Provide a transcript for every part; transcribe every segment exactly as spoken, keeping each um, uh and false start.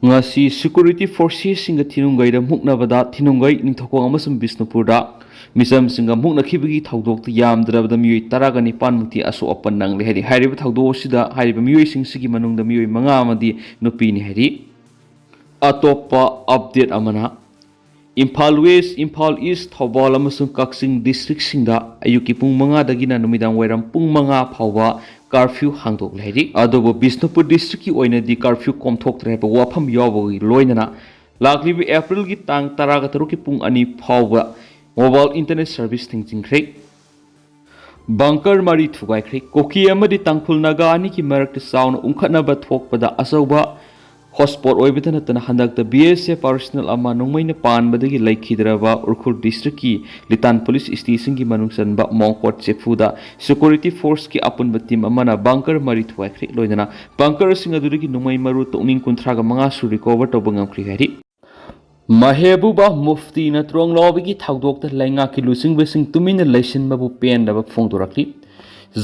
ꯉꯁꯤ security forcesꯁꯤꯡꯒ ꯊꯤꯅꯨꯡꯒꯩꯗ ꯃꯨꯛꯅꯕꯗ ꯊꯤꯅꯨꯡꯒꯩ, ꯅꯤꯡꯊꯧꯈꯣꯡ ꯑꯃꯁꯨꯡ ꯕꯤꯁꯅꯨꯄꯨꯔꯗ ꯃꯤꯆꯝꯁꯤꯡꯒ ꯃꯨꯛꯅꯈꯤꯕꯒꯤ ꯊꯧꯗꯣꯛꯇ ꯌꯥꯝꯗ꯭ꯔꯕꯗ ꯃꯤꯑꯣꯏ ꯇꯔꯥꯒ ꯅꯤꯄꯥꯟ ꯃꯨꯛꯇꯤ ꯑꯁꯣꯛ ꯑꯄꯟ ꯅꯪꯂꯦ ꯍꯥꯏꯔꯤ꯫ ꯍꯥꯏꯔꯤꯕ ꯊꯧꯗꯣꯛ ꯑꯁꯤꯗ ꯍꯥꯏꯔꯤꯕ ꯃꯤꯑꯣꯏꯁꯤꯡꯁꯤꯒꯤ ꯃꯅꯨꯡꯗ ꯃꯤꯑꯣꯏ ꯃꯉꯥ ꯑꯃꯗꯤ ꯅꯨꯄꯤꯅꯤ ꯍꯥꯏꯔꯤ꯫ ꯑꯇꯣꯞꯄ update ꯑꯃꯅ, ꯏꯝꯐꯥꯜ ꯋꯦꯁ, ꯏꯝꯐꯥꯜ ꯏꯁ, ꯊꯧꯕꯥꯜ ꯑꯃꯁꯨꯡ ꯀꯛꯆꯤꯡ districtꯁꯤꯡꯗ ꯑꯌꯨꯛꯀꯤ ꯄꯨꯡ ꯃꯉꯥꯗꯒꯤꯅ ꯅꯨꯃꯤꯗꯥꯡ ꯋꯥꯏꯔꯝ ꯄꯨꯡ ꯃꯉꯥ ꯐꯥꯎꯕ curfew ꯍꯥꯡꯗꯣꯛꯂꯦ ꯍꯥꯏꯔꯤ꯫ ꯑꯗꯨꯕꯨ ꯕꯤꯁꯅꯨꯄꯨꯔ districtꯀꯤ ꯑꯣꯏꯅꯗꯤ curfew ꯀꯣꯝꯊꯣꯛꯇ꯭ꯔꯦ ꯍꯥꯏꯕ ꯋꯥꯐꯝ ꯌꯥꯎꯕꯒꯤ ꯂꯣꯏꯅꯅ ꯂꯥꯛꯂꯤꯕ ꯑꯦꯄ꯭ꯔꯤꯜꯒꯤ ꯇꯥꯡ ꯇꯔꯥꯒ ꯇꯔꯨꯛꯀꯤ ꯄꯨꯡ ꯑꯅꯤ ꯐꯥꯎꯕ mobile internet service ꯊꯤꯡꯖꯤꯟꯈ꯭ꯔꯦ꯫ Bunker ꯃꯔꯤ ꯊꯨꯒꯥꯏꯈ꯭ꯔꯦ꯫ ꯀꯨꯀꯤ ꯑꯃꯗꯤ ꯇꯥꯡꯈꯨꯜ ꯅꯥꯒꯥ ꯑꯅꯤꯒꯤ ꯃꯔꯛꯇ ꯆꯥꯎꯅ ꯎꯪꯈꯠꯅꯕ ꯊꯣꯛꯄꯗ ꯑꯆꯧꯕ hotspot ꯑꯣꯏꯕꯇ ꯅꯠꯇꯅ ꯍꯟꯗꯛꯇ BSF personnel ꯑꯃ ꯅꯣꯡꯃꯩꯅ ꯄꯥꯟꯕꯗꯒꯤ ꯂꯩꯈꯤꯗ꯭ꯔꯕ ꯎꯈ꯭ꯔꯨꯜ districtꯀꯤ ꯂꯤꯇꯥꯟ police stationꯒꯤ ꯃꯅꯨꯡ ꯆꯟꯕ ꯃꯣꯡꯀꯣꯠ ꯆꯦꯐꯨꯗ security forceꯀꯤ ꯑꯄꯨꯟꯕ team ꯑꯃꯅ bunker ꯃꯔꯤ ꯊꯨꯒꯥꯏꯈ꯭ꯔꯦ꯫ ꯂꯣꯏꯅꯅ bunkerꯁꯤꯡ ꯑꯗꯨꯗꯒꯤ ꯅꯣꯡꯃꯩ ꯃꯔꯨ ꯇꯣꯛꯅꯤꯡ ꯀꯨꯟꯊ꯭ꯔꯥꯒ ꯃꯉꯥꯁꯨ recover ꯇꯧꯕ ꯉꯝꯈ꯭ꯔꯦ ꯍꯥꯏꯔꯤ꯫ ꯃꯍꯦꯕꯨꯕꯥ ꯃꯨꯐꯇꯤꯅ ꯇ꯭ꯔꯣꯡꯂꯥꯎꯕꯤꯒꯤ ꯊꯧꯗꯣꯛꯇ ꯂꯩꯉꯥꯛꯀꯤ ꯂꯨꯆꯤꯡꯕꯁꯤꯡ ꯇꯨꯃꯤꯟꯅ ꯂꯩꯁꯤꯟꯕꯕꯨ ꯄꯦꯟꯗꯕ ꯐꯣꯡꯗꯣꯔꯛꯂꯤ꯫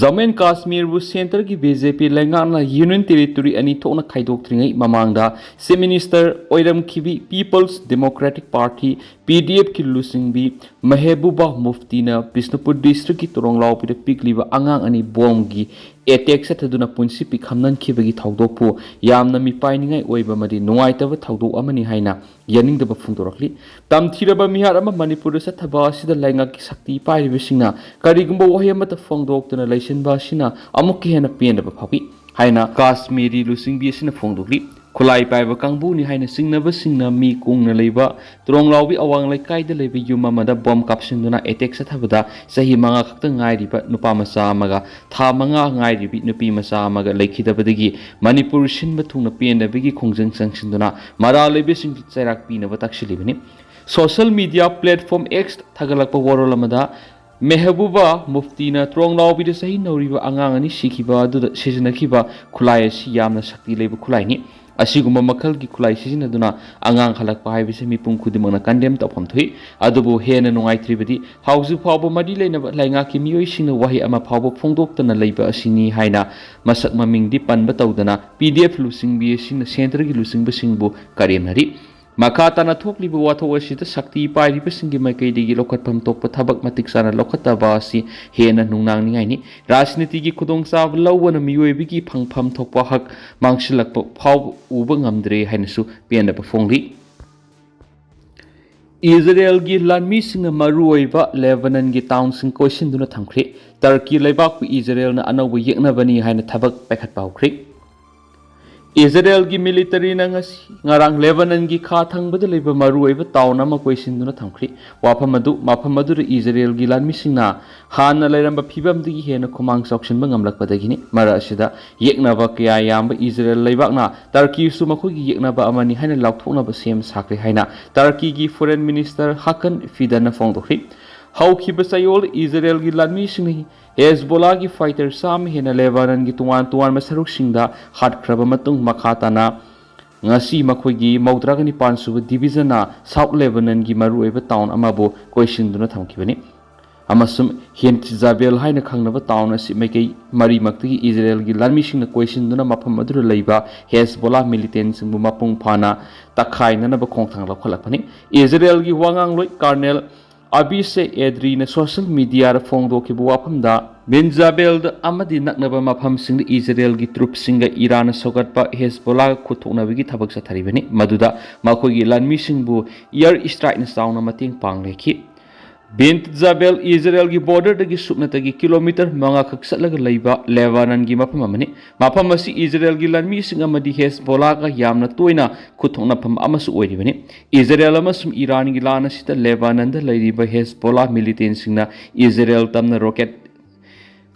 ꯖꯝꯃꯨ ꯑꯦꯟ ꯀꯥꯁꯃꯤꯔꯕꯨ centreꯒꯤ BJP ꯂꯩꯉꯥꯛꯅ union territory ꯑꯅꯤ ꯊꯣꯛꯅ ꯈꯥꯏꯗꯣꯛꯇ꯭ꯔꯤꯉꯩ ꯃꯃꯥꯡꯗ Chief Minister ꯑꯣꯏꯔꯝꯈꯤꯕꯤ People's Democratic Party, PDFꯀꯤ ꯂꯨꯆꯤꯡꯕꯤ ꯃꯍꯦꯕꯨꯕꯥ ꯃꯨꯐꯇꯤꯅ Bishnupur districtꯀꯤ ꯇ꯭ꯔꯣꯡꯂꯥꯎꯕꯤꯗ ꯄꯤꯛꯂꯤꯕ ꯑꯉꯥꯡ ꯑꯅꯤ bombꯒꯤ attack ꯆꯠꯊꯗꯨꯅ ꯄꯨꯟꯁꯤ ꯄꯤꯈꯝꯅꯈꯤꯕꯒꯤ ꯊꯧꯗꯣꯛꯄꯨ ꯌꯥꯝꯅ ꯃꯤꯄꯥꯏꯅꯤꯡꯉꯥꯏ ꯑꯣꯏꯕ ꯑꯃꯗꯤ ꯅꯨꯡꯉꯥꯏꯇꯕ ꯊꯧꯗꯣꯛ ꯑꯃꯅꯤ ꯍꯥꯏꯅ ꯌꯥꯅꯤꯡꯗꯕ ꯐꯣꯡꯗꯣꯔꯛꯂꯤ꯫ ꯇꯝꯊꯤꯔꯕ ꯃꯤꯍꯥꯠ ꯑꯃ ꯃꯅꯤꯄꯨꯔꯗ ꯆꯠꯊꯕ ꯑꯁꯤꯗ ꯂꯩꯉꯥꯛꯀꯤ ꯁꯛꯇꯤ ꯄꯥꯏꯔꯤꯕꯁꯤꯡꯅ ꯀꯔꯤꯒꯨꯝꯕ ꯋꯥꯍꯩ ꯑꯃꯠꯇ ꯐꯣꯡꯗꯣꯛꯇꯅ ꯂꯩꯁꯤꯟꯕ ꯑꯁꯤꯅ ꯑꯃꯨꯛꯀ ꯍꯦꯟꯅ ꯄꯦꯟꯗꯕ ꯐꯥꯎꯏ ꯍꯥꯏꯅ ꯀꯥꯁꯃꯤꯔꯤ ꯂꯨꯆꯤꯡꯕꯤ ꯑꯁꯤꯅ ꯐꯣꯡꯗꯣꯛꯂꯤ꯫ ꯈꯨꯠꯂꯥꯏ ꯄꯥꯏꯕ ꯀꯥꯡꯕꯨꯅꯤ ꯍꯥꯏꯅ ꯆꯤꯡꯅꯕꯁꯤꯡꯅ ꯃꯤ ꯀꯨꯡꯅ ꯂꯩꯕ ꯇ꯭ꯔꯣꯡꯂꯥꯎꯕꯤ ꯑꯋꯥꯡ ꯂꯩꯀꯥꯏꯗ ꯂꯩꯕ ꯌꯨꯝ ꯑꯃꯗ bomb ꯀꯥꯞꯁꯤꯟꯗꯨꯅ attack ꯆꯠꯊꯕꯗ ꯆꯍꯤ ꯃꯉꯥ ꯈꯛꯇ ꯉꯥꯏꯔꯤꯕ ꯅꯨꯄꯥ ꯃꯆꯥ ꯑꯃꯒ ꯊꯥ ꯃꯉꯥ ꯉꯥꯏꯔꯤꯕꯤ ꯅꯨꯄꯤ ꯃꯆꯥ ꯑꯃꯒ ꯂꯩꯈꯤꯗꯕꯗꯒꯤ ꯃꯅꯤꯄꯨꯔ ꯁꯤꯟꯕ ꯊꯨꯡꯅ ꯄꯦꯟꯗꯕꯒꯤ ꯈꯣꯡꯖꯪ ꯆꯪꯁꯤꯟꯗꯨꯅ ꯃꯔꯥꯜ ꯂꯩꯕꯁꯤꯡ ꯆꯩꯔꯥꯛ ꯄꯤꯅꯕ ꯇꯥꯛꯁꯤꯜꯂꯤꯕꯅꯤ꯫ Social media platform X ꯊꯥꯒꯠꯂꯛꯄ ꯋꯥꯔꯣꯜ ꯑꯃꯗ, ꯃꯦꯍꯕꯨꯕꯥ ꯃꯨꯐꯇꯤꯅ ꯇ꯭ꯔꯣꯡꯂꯥꯎꯕꯤꯗ ꯆꯍꯤ ꯅꯧꯔꯤꯕ ꯑꯉꯥꯡ ꯑꯅꯤ ꯁꯤꯈꯤꯕ ꯑꯗꯨꯗ ꯁꯤꯖꯤꯟꯅꯈꯤꯕ ꯈꯨꯠꯂꯥꯏ ꯑꯁꯤ ꯌꯥꯝꯅ ꯁꯛꯇꯤ ꯂꯩꯕ ꯈꯨꯠꯂꯥꯏꯅꯤ꯫ ꯑꯁꯤꯒꯨꯝꯕ ꯃꯈꯜꯒꯤ ꯈꯨꯠꯂꯥꯏ ꯁꯤꯖꯤꯟꯅꯗꯨꯅ ꯑꯉꯥꯡ ꯍꯜꯂꯛꯄ ꯍꯥꯏꯕꯁꯤ ꯃꯤꯄꯨꯝ ꯈꯨꯗꯤꯡꯃꯛꯅ ꯀꯟꯗꯦꯝ ꯇꯧꯐꯝ ꯊꯣꯛꯏ꯫ ꯑꯗꯨꯕꯨ ꯍꯦꯟꯅ ꯅꯨꯡꯉꯥꯏꯇ꯭ꯔꯤꯕꯗꯤ, ꯍꯧꯖꯤꯛ ꯐꯥꯎꯕ ꯃꯔꯤ ꯂꯩꯅꯕ ꯂꯩꯉꯥꯛꯀꯤ ꯃꯤꯑꯣꯏꯁꯤꯡꯅ ꯋꯥꯍꯩ ꯑꯃ ꯐꯥꯎꯕ ꯐꯣꯡꯗꯣꯛꯇꯅ ꯂꯩꯕ ꯑꯁꯤꯅꯤ ꯍꯥꯏꯅ ꯃꯁꯛ ꯃꯃꯤꯡꯗꯤ ꯄꯟꯕ ꯇꯧꯗꯅ ꯄꯤ ꯗꯤ ꯑꯦꯐ ꯂꯨꯆꯤꯡꯕꯤ ꯑꯁꯤꯅ ꯁꯦꯟꯇꯔꯒꯤ ꯂꯨꯆꯤꯡꯕꯁꯤꯡꯕꯨ ꯀꯔꯦꯝꯅꯔꯤ꯫ ꯃꯈꯥ ꯇꯥꯅ ꯊꯣꯛꯂꯤꯕ ꯋꯥꯊꯣꯛ ꯑꯁꯤꯗ ꯁꯛꯇꯤ ꯄꯥꯏꯔꯤꯕꯁꯤꯡꯒꯤ ꯃꯥꯏꯀꯩꯗꯒꯤ ꯂꯧꯈꯠꯐꯝ ꯊꯣꯛꯄ ꯊꯕꯛ ꯃꯇꯤꯛ ꯆꯥꯅ ꯂꯧꯈꯠꯇꯕ ꯑꯁꯤ ꯍꯦꯟꯅ ꯅꯨꯡꯅꯥꯡꯅꯤꯡꯉꯥꯏꯅꯤ꯫ ꯔꯥꯖꯅꯤꯇꯤꯒꯤ ꯈꯨꯗꯣꯡꯆꯥꯕ ꯂꯧꯕꯅ ꯃꯤꯑꯣꯏꯕꯒꯤ ꯐꯪꯐꯝ ꯊꯣꯛꯄ ꯍꯛ ꯃꯥꯡꯁꯤꯜꯂꯛꯄ ꯐꯥꯎꯕ ꯎꯕ ꯉꯝꯗ꯭ꯔꯦ ꯍꯥꯏꯅꯁꯨ ꯄꯦꯟꯗꯕ ꯐꯣꯡꯂꯤ꯫ ꯏꯖꯔꯦꯜꯒꯤ ꯂꯥꯟꯃꯤꯁꯤꯡꯅ ꯃꯔꯨꯑꯣꯏꯕ ꯂꯦꯕꯅꯟꯒꯤ ꯇꯥꯎꯟꯁꯤꯡ ꯀꯣꯏꯁꯤꯟꯗꯨꯅ ꯊꯝꯈ꯭ꯔꯦ꯫ ꯇꯔꯀꯤ ꯂꯩꯕꯥꯛꯄꯨ ꯏꯖꯔꯦꯜꯅ ꯑꯅꯧꯕ ꯌꯦꯛꯅꯕꯅꯤ ꯍꯥꯏꯅ ꯊꯕꯛ ꯄꯥꯏꯈꯠꯄ ꯍꯧꯈ꯭ꯔꯦ꯫ ꯏꯖꯔꯦꯜꯒꯤ ꯃꯤꯂꯤꯇꯔꯤꯅ ꯉꯁꯤ, ꯉꯔꯥꯡ ꯂꯦꯕꯅꯟꯒꯤ ꯈꯥ ꯊꯪꯕꯗ ꯂꯩꯕ ꯃꯔꯨꯑꯣꯏꯕ ꯇꯥꯎꯟ ꯑꯃ ꯀꯣꯏꯁꯤꯟꯗꯨꯅ ꯊꯝꯈ꯭ꯔꯦ꯫ ꯋꯥꯐꯝ ꯑꯗꯨ, ꯃꯐꯝ ꯑꯗꯨꯗ ꯏꯖꯔꯦꯜꯒꯤ ꯂꯥꯟꯃꯤꯁꯤꯡꯅ ꯍꯥꯟꯅ ꯂꯩꯔꯝꯕ ꯐꯤꯕꯝꯗꯒꯤ ꯍꯦꯟꯅ ꯈꯨꯃꯥꯡ ꯆꯥꯎꯁꯤꯟꯕ ꯉꯝꯂꯛꯄꯗꯒꯤꯅꯤ꯫ ꯃꯔꯛ ꯑꯁꯤꯗ ꯌꯦꯛꯅꯕ ꯀꯌꯥ ꯌꯥꯝꯕ ꯏꯖꯔꯦꯜ ꯂꯩꯕꯥꯛꯅ ꯇꯔꯀꯤꯁꯨ ꯃꯈꯣꯏꯒꯤ ꯌꯦꯛꯅꯕ ꯑꯃꯅꯤ ꯍꯥꯏꯅ ꯂꯥꯎꯊꯣꯛꯅꯕ ꯁꯦꯝ ꯁꯥꯈ꯭ꯔꯦ ꯍꯥꯏꯅ ꯇꯔꯀꯤꯒꯤ ꯐꯣꯔꯦꯟ ꯃꯤꯅꯤꯁꯇꯔ ꯍꯥꯀꯟ ꯐꯤꯗꯟꯅ ꯐꯣꯡꯗꯣꯛꯈ꯭ꯔꯦ꯫ ꯍꯧꯈꯤꯕ ꯆꯌꯣꯜ ꯏꯖꯔꯦꯜꯒꯤ ꯂꯥꯟꯃꯤꯁꯤꯡꯅ ꯍꯦꯖꯕꯣꯂꯥꯒꯤ ꯐꯥꯏꯇꯔ ꯆꯥꯝꯃ ꯍꯦꯟꯅ ꯂꯦꯕꯥꯅꯟꯒꯤ ꯇꯣꯉꯥꯟ ꯇꯣꯉꯥꯟꯕ ꯁꯔꯨꯛꯁꯤꯡꯗ ꯍꯥꯠꯈ꯭ꯔꯕ ꯃꯇꯨꯡ, ꯃꯈꯥ ꯇꯥꯅ ꯉꯁꯤ ꯃꯈꯣꯏꯒꯤ ꯃꯧꯗ꯭ꯔꯥꯒ ꯅꯤꯄꯥꯟ ꯁꯨꯕ ꯗꯤꯕꯤꯖꯟꯅ ꯁꯥꯎꯠ ꯂꯦꯕꯅꯟꯒꯤ ꯃꯔꯨꯑꯣꯏꯕ ꯇꯥꯎꯟ ꯑꯃꯕꯨ ꯀꯣꯏꯁꯤꯟꯗꯨꯅ ꯊꯝꯈꯤꯕꯅꯤ꯫ ꯑꯃꯁꯨꯡ ꯍꯦꯟꯠ ꯖꯥꯕꯦꯜ ꯍꯥꯏꯅ ꯈꯪꯅꯕ ꯇꯥꯎꯟ ꯑꯁꯤ ꯃꯥꯏꯀꯩ ꯃꯔꯤꯃꯛꯇꯒꯤ ꯏꯖꯔꯦꯜꯒꯤ ꯂꯥꯟꯃꯤꯁꯤꯡꯅ ꯀꯣꯏꯁꯤꯟꯗꯨꯅ ꯃꯐꯝ ꯑꯗꯨꯗ ꯂꯩꯕ ꯍꯦꯖꯕꯣꯂꯥ ꯃꯤꯂꯤꯇꯦꯟꯁꯤꯡꯕꯨ ꯃꯄꯨꯡ ꯐꯥꯅ ꯇꯛꯈꯥꯏꯅꯅꯕ ꯈꯣꯡꯊꯥꯡ ꯂꯧꯈꯠꯂꯛꯄꯅꯤ꯫ ꯏꯖꯔꯦꯜꯒꯤ ꯋꯥꯉꯥꯡꯂꯣꯏ ꯀꯥꯔꯅꯦꯜ ꯑꯕꯤꯁꯦ ꯑꯦꯗ꯭ꯔꯤꯅ ꯁꯣꯁꯤꯌꯦꯜ ꯃꯤꯗꯤꯌꯥꯗ ꯐꯣꯡꯗꯣꯛꯈꯤꯕ ꯋꯥꯐꯝꯗ, ꯕꯤꯟ ꯖꯥꯕꯦꯜꯗ ꯑꯃꯗꯤ ꯅꯛꯅꯕ ꯃꯐꯝꯁꯤꯡꯗ ꯏꯖꯔꯦꯜꯒꯤ ꯇ꯭ꯔꯨꯞꯁꯤꯡꯒ ꯏꯔꯥꯟꯅ ꯁꯧꯒꯠꯄ ꯍꯦꯖꯕꯣꯂꯥꯒ ꯈꯨꯠꯊꯣꯛꯅꯕꯒꯤ ꯊꯕꯛ ꯆꯠꯊꯔꯤꯕꯅꯤ, ꯃꯗꯨꯗ ꯃꯈꯣꯏꯒꯤ ꯂꯥꯟꯃꯤꯁꯤꯡꯕꯨ ꯏꯌꯔ ꯏꯁꯇ꯭ꯔꯥꯏꯛꯅ ꯆꯥꯎꯅ ꯃꯇꯦꯡ ꯄꯥꯡꯂꯦꯈꯤ꯫ ꯕꯤꯟ ꯖꯥꯕꯦꯜ ꯏꯖꯔꯦꯜꯒꯤ ꯕꯣꯔꯗꯔꯗꯒꯤ ꯁꯨꯞꯅꯇꯒꯤ ꯀꯤꯂꯣꯃꯤꯇꯔ ꯃꯉꯥꯈꯛ ꯆꯠꯂꯒ ꯂꯩꯕ ꯂꯦꯕꯥꯅꯟꯒꯤ ꯃꯐꯝ ꯑꯃꯅꯤ꯫ ꯃꯐꯝ ꯑꯁꯤ ꯏꯖꯔꯦꯜꯒꯤ ꯂꯥꯟꯃꯤꯁꯤꯡ ꯑꯃꯗꯤ ꯍꯦꯖꯕꯣꯂꯥꯒ ꯌꯥꯝꯅ ꯇꯣꯏꯅ ꯈꯨꯠꯊꯣꯛꯅꯐꯝ ꯑꯃꯁꯨ ꯑꯣꯏꯔꯤꯕꯅꯤ꯫ ꯏꯖꯔꯦꯜ ꯑꯃꯁꯨꯡ ꯏꯔꯥꯟꯒꯤ ꯂꯥꯟ ꯑꯁꯤꯗ ꯂꯦꯕꯥꯅꯟꯗ ꯂꯩꯔꯤꯕ ꯍꯦꯖꯕꯣꯂꯥ ꯃꯤꯂꯤꯇꯦꯟꯁꯤꯡꯅ ꯏꯖꯔꯦꯜ ꯇꯝꯅ ꯔꯣꯀꯦꯠ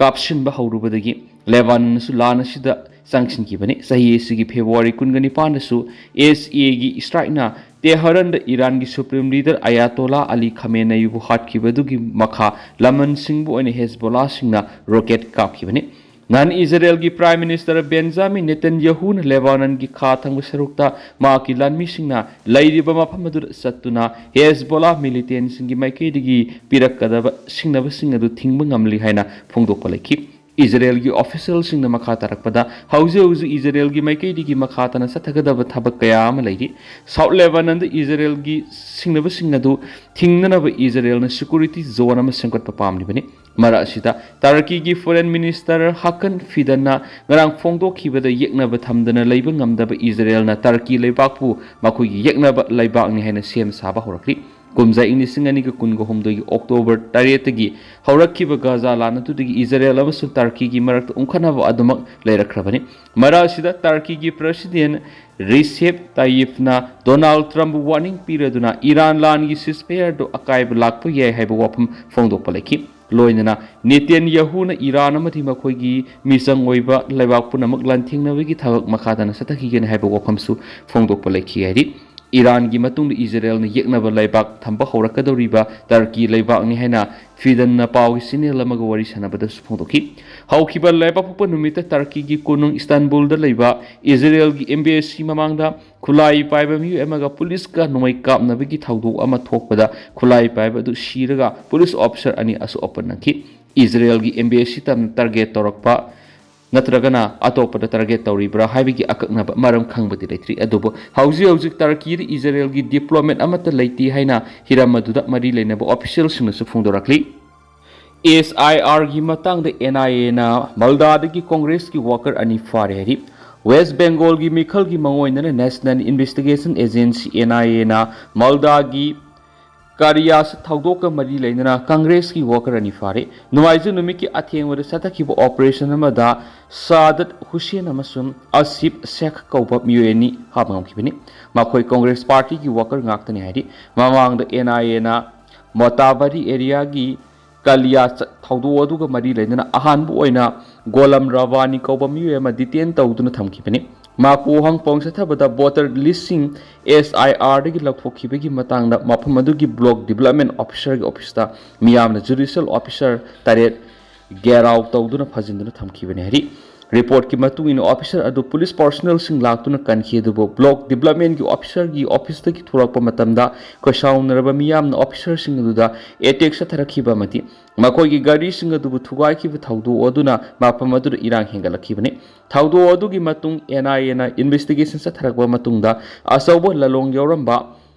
ꯀꯥꯞꯁꯤꯟꯕ ꯍꯧꯔꯨꯕꯗꯒꯤ ꯂꯦꯕꯥꯅꯟꯅꯁꯨ ꯂꯥꯟ ꯑꯁꯤꯗ ꯆꯪꯁꯤꯟꯈꯤꯕꯅꯤ꯫ ꯆꯍꯤ ꯑꯁꯤꯒꯤ ꯐꯦꯕ꯭ꯔꯨꯋꯥꯔꯤ ꯀꯨꯟꯒ ꯅꯤꯄꯥꯟꯗꯁꯨ ꯑꯦꯁ ꯑꯦꯒꯤ ꯏꯁꯇ꯭ꯔꯥꯏꯛꯅ ꯇꯦꯍꯔꯟꯗ ꯏꯔꯥꯟꯒꯤ ꯁꯨꯄ꯭ꯔꯤꯝ ꯂꯤꯗꯔ ꯑꯌꯥꯇꯣꯂꯥ ꯑꯂꯤ ꯈꯥꯃꯦꯅꯩꯕꯨ ꯍꯥꯠꯈꯤꯕꯗꯨꯒꯤ ꯃꯈꯥ ꯂꯃꯟꯁꯤꯡꯕꯨ ꯑꯣꯏꯅ ꯍꯦꯖꯕꯣꯂꯥꯁꯤꯡꯅ ꯔꯣꯀꯦꯠ ꯀꯥꯞꯈꯤꯕꯅꯤ꯫ ꯅꯍꯥꯟ ꯏꯖꯔꯦꯜꯒꯤ Prime Minister Benjamin Netanyahu-ꯅ ꯂꯦꯕꯥꯅꯟꯒꯤ ꯈꯥ ꯊꯪꯕ ꯁꯔꯨꯛꯇ ꯃꯍꯥꯛꯀꯤ ꯂꯥꯟꯃꯤꯁꯤꯡꯅ ꯂꯩꯔꯤꯕ ꯃꯐꯝ ꯑꯗꯨꯗ ꯆꯠꯇꯨꯅ ꯍꯦꯖꯕꯣꯂꯥ militantꯁꯤꯡꯒꯤ ꯃꯥꯏꯀꯩꯗꯒꯤ ꯄꯤꯔꯛꯀꯗꯕ ꯁꯤꯡꯅꯕꯁꯤꯡ ꯑꯗꯨ ꯊꯤꯡꯕ ꯉꯝꯂꯤ ꯍꯥꯏꯅ ꯐꯣꯡꯗꯣꯛꯄ ꯂꯩꯈꯤ꯫ ꯏꯖꯔꯦꯜꯒꯤ officialꯁꯤꯡꯅ ꯃꯈꯥ ꯇꯥꯔꯛꯄꯗ, ꯍꯧꯖꯤꯛ ꯍꯧꯖꯤꯛ ꯏꯖꯔꯦꯜꯒꯤ ꯃꯥꯏꯀꯩꯗꯒꯤ ꯃꯈꯥ ꯇꯥꯅ ꯆꯠꯊꯒꯗꯕ ꯊꯕꯛ ꯀꯌꯥ ꯑꯃ ꯂꯩꯔꯤ꯫ South Lebanonꯗ ꯏꯖꯔꯦꯜꯒꯤ ꯁꯤꯡꯅꯕꯁꯤꯡ ꯑꯗꯨ ꯊꯤꯡꯅꯅꯕ ꯏꯖꯔꯦꯜꯅ security zone ꯑꯃ ꯁꯦꯝꯒꯠꯄ ꯄꯥꯝꯂꯤꯕꯅꯤ꯫ ꯃꯔꯛ ꯑꯁꯤꯗ ꯇꯔꯀꯤꯒꯤ Foreign Minister Hakan Fidanꯅ ꯉꯔꯥꯡ ꯐꯣꯡꯗꯣꯛꯈꯤꯕꯗ, ꯌꯦꯛꯅꯕ ꯊꯝꯗꯅ ꯂꯩꯕ ꯉꯝꯗꯕ ꯏꯖꯔꯦꯜꯅ ꯇꯔꯀꯤ ꯂꯩꯕꯥꯛꯄꯨ ꯃꯈꯣꯏꯒꯤ ꯌꯦꯛꯅꯕ ꯂꯩꯕꯥꯛꯅꯤ ꯍꯥꯏꯅ ꯁꯦꯝ ꯁꯥꯕ ꯍꯧꯔꯛꯂꯤ꯫ ꯀꯨꯝꯖꯥ ꯏꯪ ꯂꯤꯁꯤꯡ ꯑꯅꯤꯒ ꯀꯨꯟꯒ ꯍꯨꯝꯗꯣꯏꯒꯤ October ꯇꯔꯦꯠꯇꯒꯤ ꯍꯧꯔꯛꯈꯤꯕ ꯒꯥꯖꯥ ꯂꯥꯟ ꯑꯗꯨꯗꯒꯤ ꯏꯖꯔꯦꯜ ꯑꯃꯁꯨꯡ ꯇꯔꯀꯤꯒꯤ ꯃꯔꯛꯇ ꯎꯪꯈꯠꯅꯕ ꯑꯗꯨꯃꯛ ꯂꯩꯔꯛꯈ꯭ꯔꯕꯅꯤ꯫ ꯃꯔꯛ ꯑꯁꯤꯗ ꯇꯔꯀꯤꯒꯤ President Recep Tayyipꯅ Donald Trumpꯕꯨ warning ꯄꯤꯔꯗꯨꯅ ꯏꯔꯥꯟ ꯂꯥꯟꯒꯤ ceasefire ꯑꯗꯨ ꯑꯀꯥꯏꯕ ꯂꯥꯛꯄ ꯌꯥꯏ ꯍꯥꯏꯕ ꯋꯥꯐꯝ ꯐꯣꯡꯗꯣꯛꯄ ꯂꯩꯈꯤ꯫ ꯂꯣꯏꯅꯅ ꯅꯦꯇꯟꯌꯥꯍꯨꯅ ꯏꯔꯥꯟ ꯑꯃꯗꯤ ꯃꯈꯣꯏꯒꯤ ꯃꯤꯆꯪ ꯑꯣꯏꯕ ꯂꯩꯕꯥꯛ ꯄꯨꯝꯅꯃꯛ ꯂꯥꯟꯊꯦꯡꯅꯕꯒꯤ ꯊꯕꯛ ꯃꯈꯥ ꯇꯥꯅ ꯆꯠꯊꯈꯤꯒꯅꯤ ꯍꯥꯏꯕ ꯋꯥꯐꯝꯁꯨ ꯐꯣꯡꯗꯣꯛꯄ ꯂꯩꯈꯤ ꯍꯥꯏꯔꯤ꯫ ꯏꯔꯥꯟꯒꯤ ꯃꯇꯨꯡꯗ ꯏꯖꯔꯦꯜꯅ ꯌꯦꯛꯅꯕ ꯂꯩꯕꯥꯛ ꯊꯝꯕ ꯍꯧꯔꯛꯀꯗꯧꯔꯤꯕ ꯇꯔꯀꯤ ꯂꯩꯕꯥꯛꯅꯤ ꯍꯥꯏꯅ ꯐꯤꯗꯟꯅ ꯄꯥꯎꯒꯤ channel ꯑꯃꯒ ꯋꯥꯔꯤ ꯁꯥꯟꯅꯕꯗꯁꯨ ꯐꯣꯡꯗꯣꯛꯈꯤ꯫ ꯍꯧꯈꯤꯕ ꯂꯩꯕꯥꯛꯄꯣꯛꯄ ꯅꯨꯃꯤꯠꯇ ꯇꯔꯀꯤꯒꯤ ꯀꯣꯅꯨꯡ ꯏꯁꯇꯥꯟꯕꯨꯜꯗ ꯂꯩꯕ ꯏꯖꯔꯦꯜꯒꯤ embassy ꯃꯃꯥꯡꯗ ꯈꯨꯠꯂꯥꯏ ꯄꯥꯏꯕ ꯃꯤꯑꯣꯏ ꯑꯃꯒ ꯄꯨꯂꯤꯁꯀ ꯅꯣꯡꯃꯩ ꯀꯥꯞꯅꯕꯒꯤ ꯊꯧꯗꯣꯛ ꯑꯃ ꯊꯣꯛꯄꯗ ꯈꯨꯠꯂꯥꯏ ꯄꯥꯏꯕ ꯑꯗꯨ ꯁꯤꯔꯒ ꯄꯨꯂꯤꯁ officer ꯑꯅꯤ ꯑꯁꯣꯛ ꯑꯄꯟ ꯅꯪꯈꯤ꯫ ꯏꯖꯔꯦꯜꯒꯤ embassy ꯇꯝꯅ target ꯇꯧꯔꯛꯄ ꯅꯠꯇ꯭ꯔꯒꯅ ꯑꯇꯣꯞꯄꯗ target ꯇꯧꯔꯤꯕ꯭ꯔꯥ ꯍꯥꯏꯕꯒꯤ ꯑꯀꯛꯅꯕ ꯃꯔꯝ ꯈꯪꯕꯗꯤ ꯂꯩꯇ꯭ꯔꯤ꯫ ꯑꯗꯨꯕꯨ ꯍꯧꯖꯤꯛ ꯍꯧꯖꯤꯛ ꯇꯔꯀꯤꯗ ꯏꯖꯔꯦꯜꯒꯤ diplomat ꯑꯃꯠꯇ ꯂꯩꯇꯦ ꯍꯥꯏꯅ ꯍꯤꯔꯝ ꯑꯗꯨꯗ ꯃꯔꯤ ꯂꯩꯅꯕ officialꯁꯤꯡꯅꯁꯨ ꯐꯣꯡꯗꯣꯔꯛꯂꯤ꯫ SIRꯒꯤ ꯃꯇꯥꯡꯗ NIAꯅ ꯃꯥꯜꯗꯥꯗꯒꯤ ꯀꯣꯡꯒ꯭ꯔꯦꯁꯀꯤ worker ꯑꯅꯤ ꯐꯥꯔꯦ ꯍꯥꯏꯔꯤ꯫ ꯋꯦꯁ ꯕꯦꯡꯒꯣꯜꯒꯤ ꯃꯤꯈꯜꯒꯤ ꯃꯉꯣꯏꯅꯅ National Investigation Agency, NIAꯅ ꯃꯥꯜꯗꯥꯒꯤ ꯀꯥꯔꯤꯌꯥꯁ ꯊꯧꯗꯣꯛꯀ ꯃꯔꯤ ꯂꯩꯅꯅ ꯀꯪꯒ꯭ꯔꯦꯁꯀꯤ worker ꯑꯅꯤ ꯐꯥꯔꯦ꯫ ꯅꯣꯡꯃꯥꯏꯖꯤꯡ ꯅꯨꯃꯤꯠꯀꯤ ꯑꯊꯦꯡꯕꯗ ꯆꯠꯊꯈꯤꯕ operation ꯑꯃꯗ ꯁꯥꯗꯠ ꯍꯨꯁꯦꯟ ꯑꯃꯁꯨꯡ ꯑꯁꯤꯐ ꯁꯦꯈ ꯀꯧꯕ ꯃꯤꯑꯣꯏ ꯑꯅꯤ ꯐꯥꯕ ꯉꯝꯈꯤꯕꯅꯤ꯫ ꯃꯈꯣꯏ ꯀꯣꯡꯒ꯭ꯔꯦꯁ partyꯒꯤ worker ꯉꯥꯛꯇꯅꯤ ꯍꯥꯏꯔꯤ꯫ ꯃꯃꯥꯡꯗ NIAꯅ ꯃꯣꯇꯥꯕꯥꯔꯤ areaꯒꯤ ꯀꯥꯂꯤꯌꯥ ꯆ-, ꯊꯧꯗꯣꯛ ꯑꯗꯨꯒ ꯃꯔꯤ ꯂꯩꯅꯅ ꯑꯍꯥꯟꯕ ꯑꯣꯏꯅ ꯒꯣꯂꯝ ꯔꯕꯥꯅꯤ ꯀꯧꯕ ꯃꯤꯑꯣꯏ ꯑꯃ detain ꯇꯧꯗꯨꯅ ꯊꯝꯈꯤꯕꯅꯤ꯫ ꯃꯥꯀꯣ ꯍꯪ ꯄꯣꯡ ꯆꯠꯊꯕꯗ voter listꯁꯤꯡ SIRꯗꯒꯤ ꯂꯧꯊꯣꯛꯈꯤꯕꯒꯤ ꯃꯇꯥꯡꯗ ꯃꯐꯝ ꯑꯗꯨꯒꯤ block development officerꯒꯤ officeꯇ ꯃꯤꯌꯥꯝꯅ judicial officer ꯇꯔꯦꯠ ꯒꯦꯔꯥꯎ ꯇꯧꯗꯨꯅ ꯐꯥꯖꯤꯟꯗꯨꯅ ꯊꯝꯈꯤꯕꯅꯤ ꯍꯥꯏꯔꯤ꯫ ꯔꯤꯄꯣꯔꯠꯀꯤ ꯃꯇꯨꯡ ꯏꯟꯅ, ꯑꯣꯐꯤꯁꯔ ꯑꯗꯨ ꯄꯨꯂꯤꯁ ꯄꯥꯔꯁꯣꯅꯦꯜꯁꯤꯡ ꯂꯥꯛꯇꯨꯅ ꯀꯟꯈꯤ, ꯑꯗꯨꯕꯨ ꯕ꯭ꯂꯣꯛ ꯗꯤꯕꯂꯞꯃꯦꯟꯒꯤ ꯑꯣꯐꯤꯁꯔꯒꯤ ꯑꯣꯐꯤꯁꯇꯒꯤ ꯊꯣꯔꯛꯄ ꯃꯇꯝꯗ ꯈꯣꯏꯁꯥꯎꯅꯔꯕ ꯃꯤꯌꯥꯝꯅ ꯑꯣꯐꯤꯁꯔꯁꯤꯡ ꯑꯗꯨꯗ ꯑꯦꯇꯦꯛ ꯆꯠꯊꯔꯛꯈꯤꯕ ꯑꯃꯗꯤ ꯃꯈꯣꯏꯒꯤ ꯒꯥꯔꯤꯁꯤꯡ ꯑꯗꯨꯕꯨ ꯊꯨꯒꯥꯏꯈꯤꯕ ꯊꯧꯗꯣꯛ ꯑꯗꯨꯅ ꯃꯐꯝ ꯑꯗꯨꯗ ꯏꯔꯥꯡ ꯍꯦꯟꯒꯠꯂꯛꯈꯤꯕꯅꯤ꯫ ꯊꯧꯗꯣꯛ ꯑꯗꯨꯒꯤ ꯃꯇꯨꯡ ꯑꯦꯟ ꯑꯥꯏ ꯑꯦꯅ ꯏꯟꯚꯦꯁꯇꯤꯒꯦꯁꯟ ꯆꯠꯊꯔꯛꯄ ꯃꯇꯨꯡꯗ ꯑꯆꯧꯕ ꯂꯥꯂꯣꯡ ꯌꯥꯎꯔꯝꯕ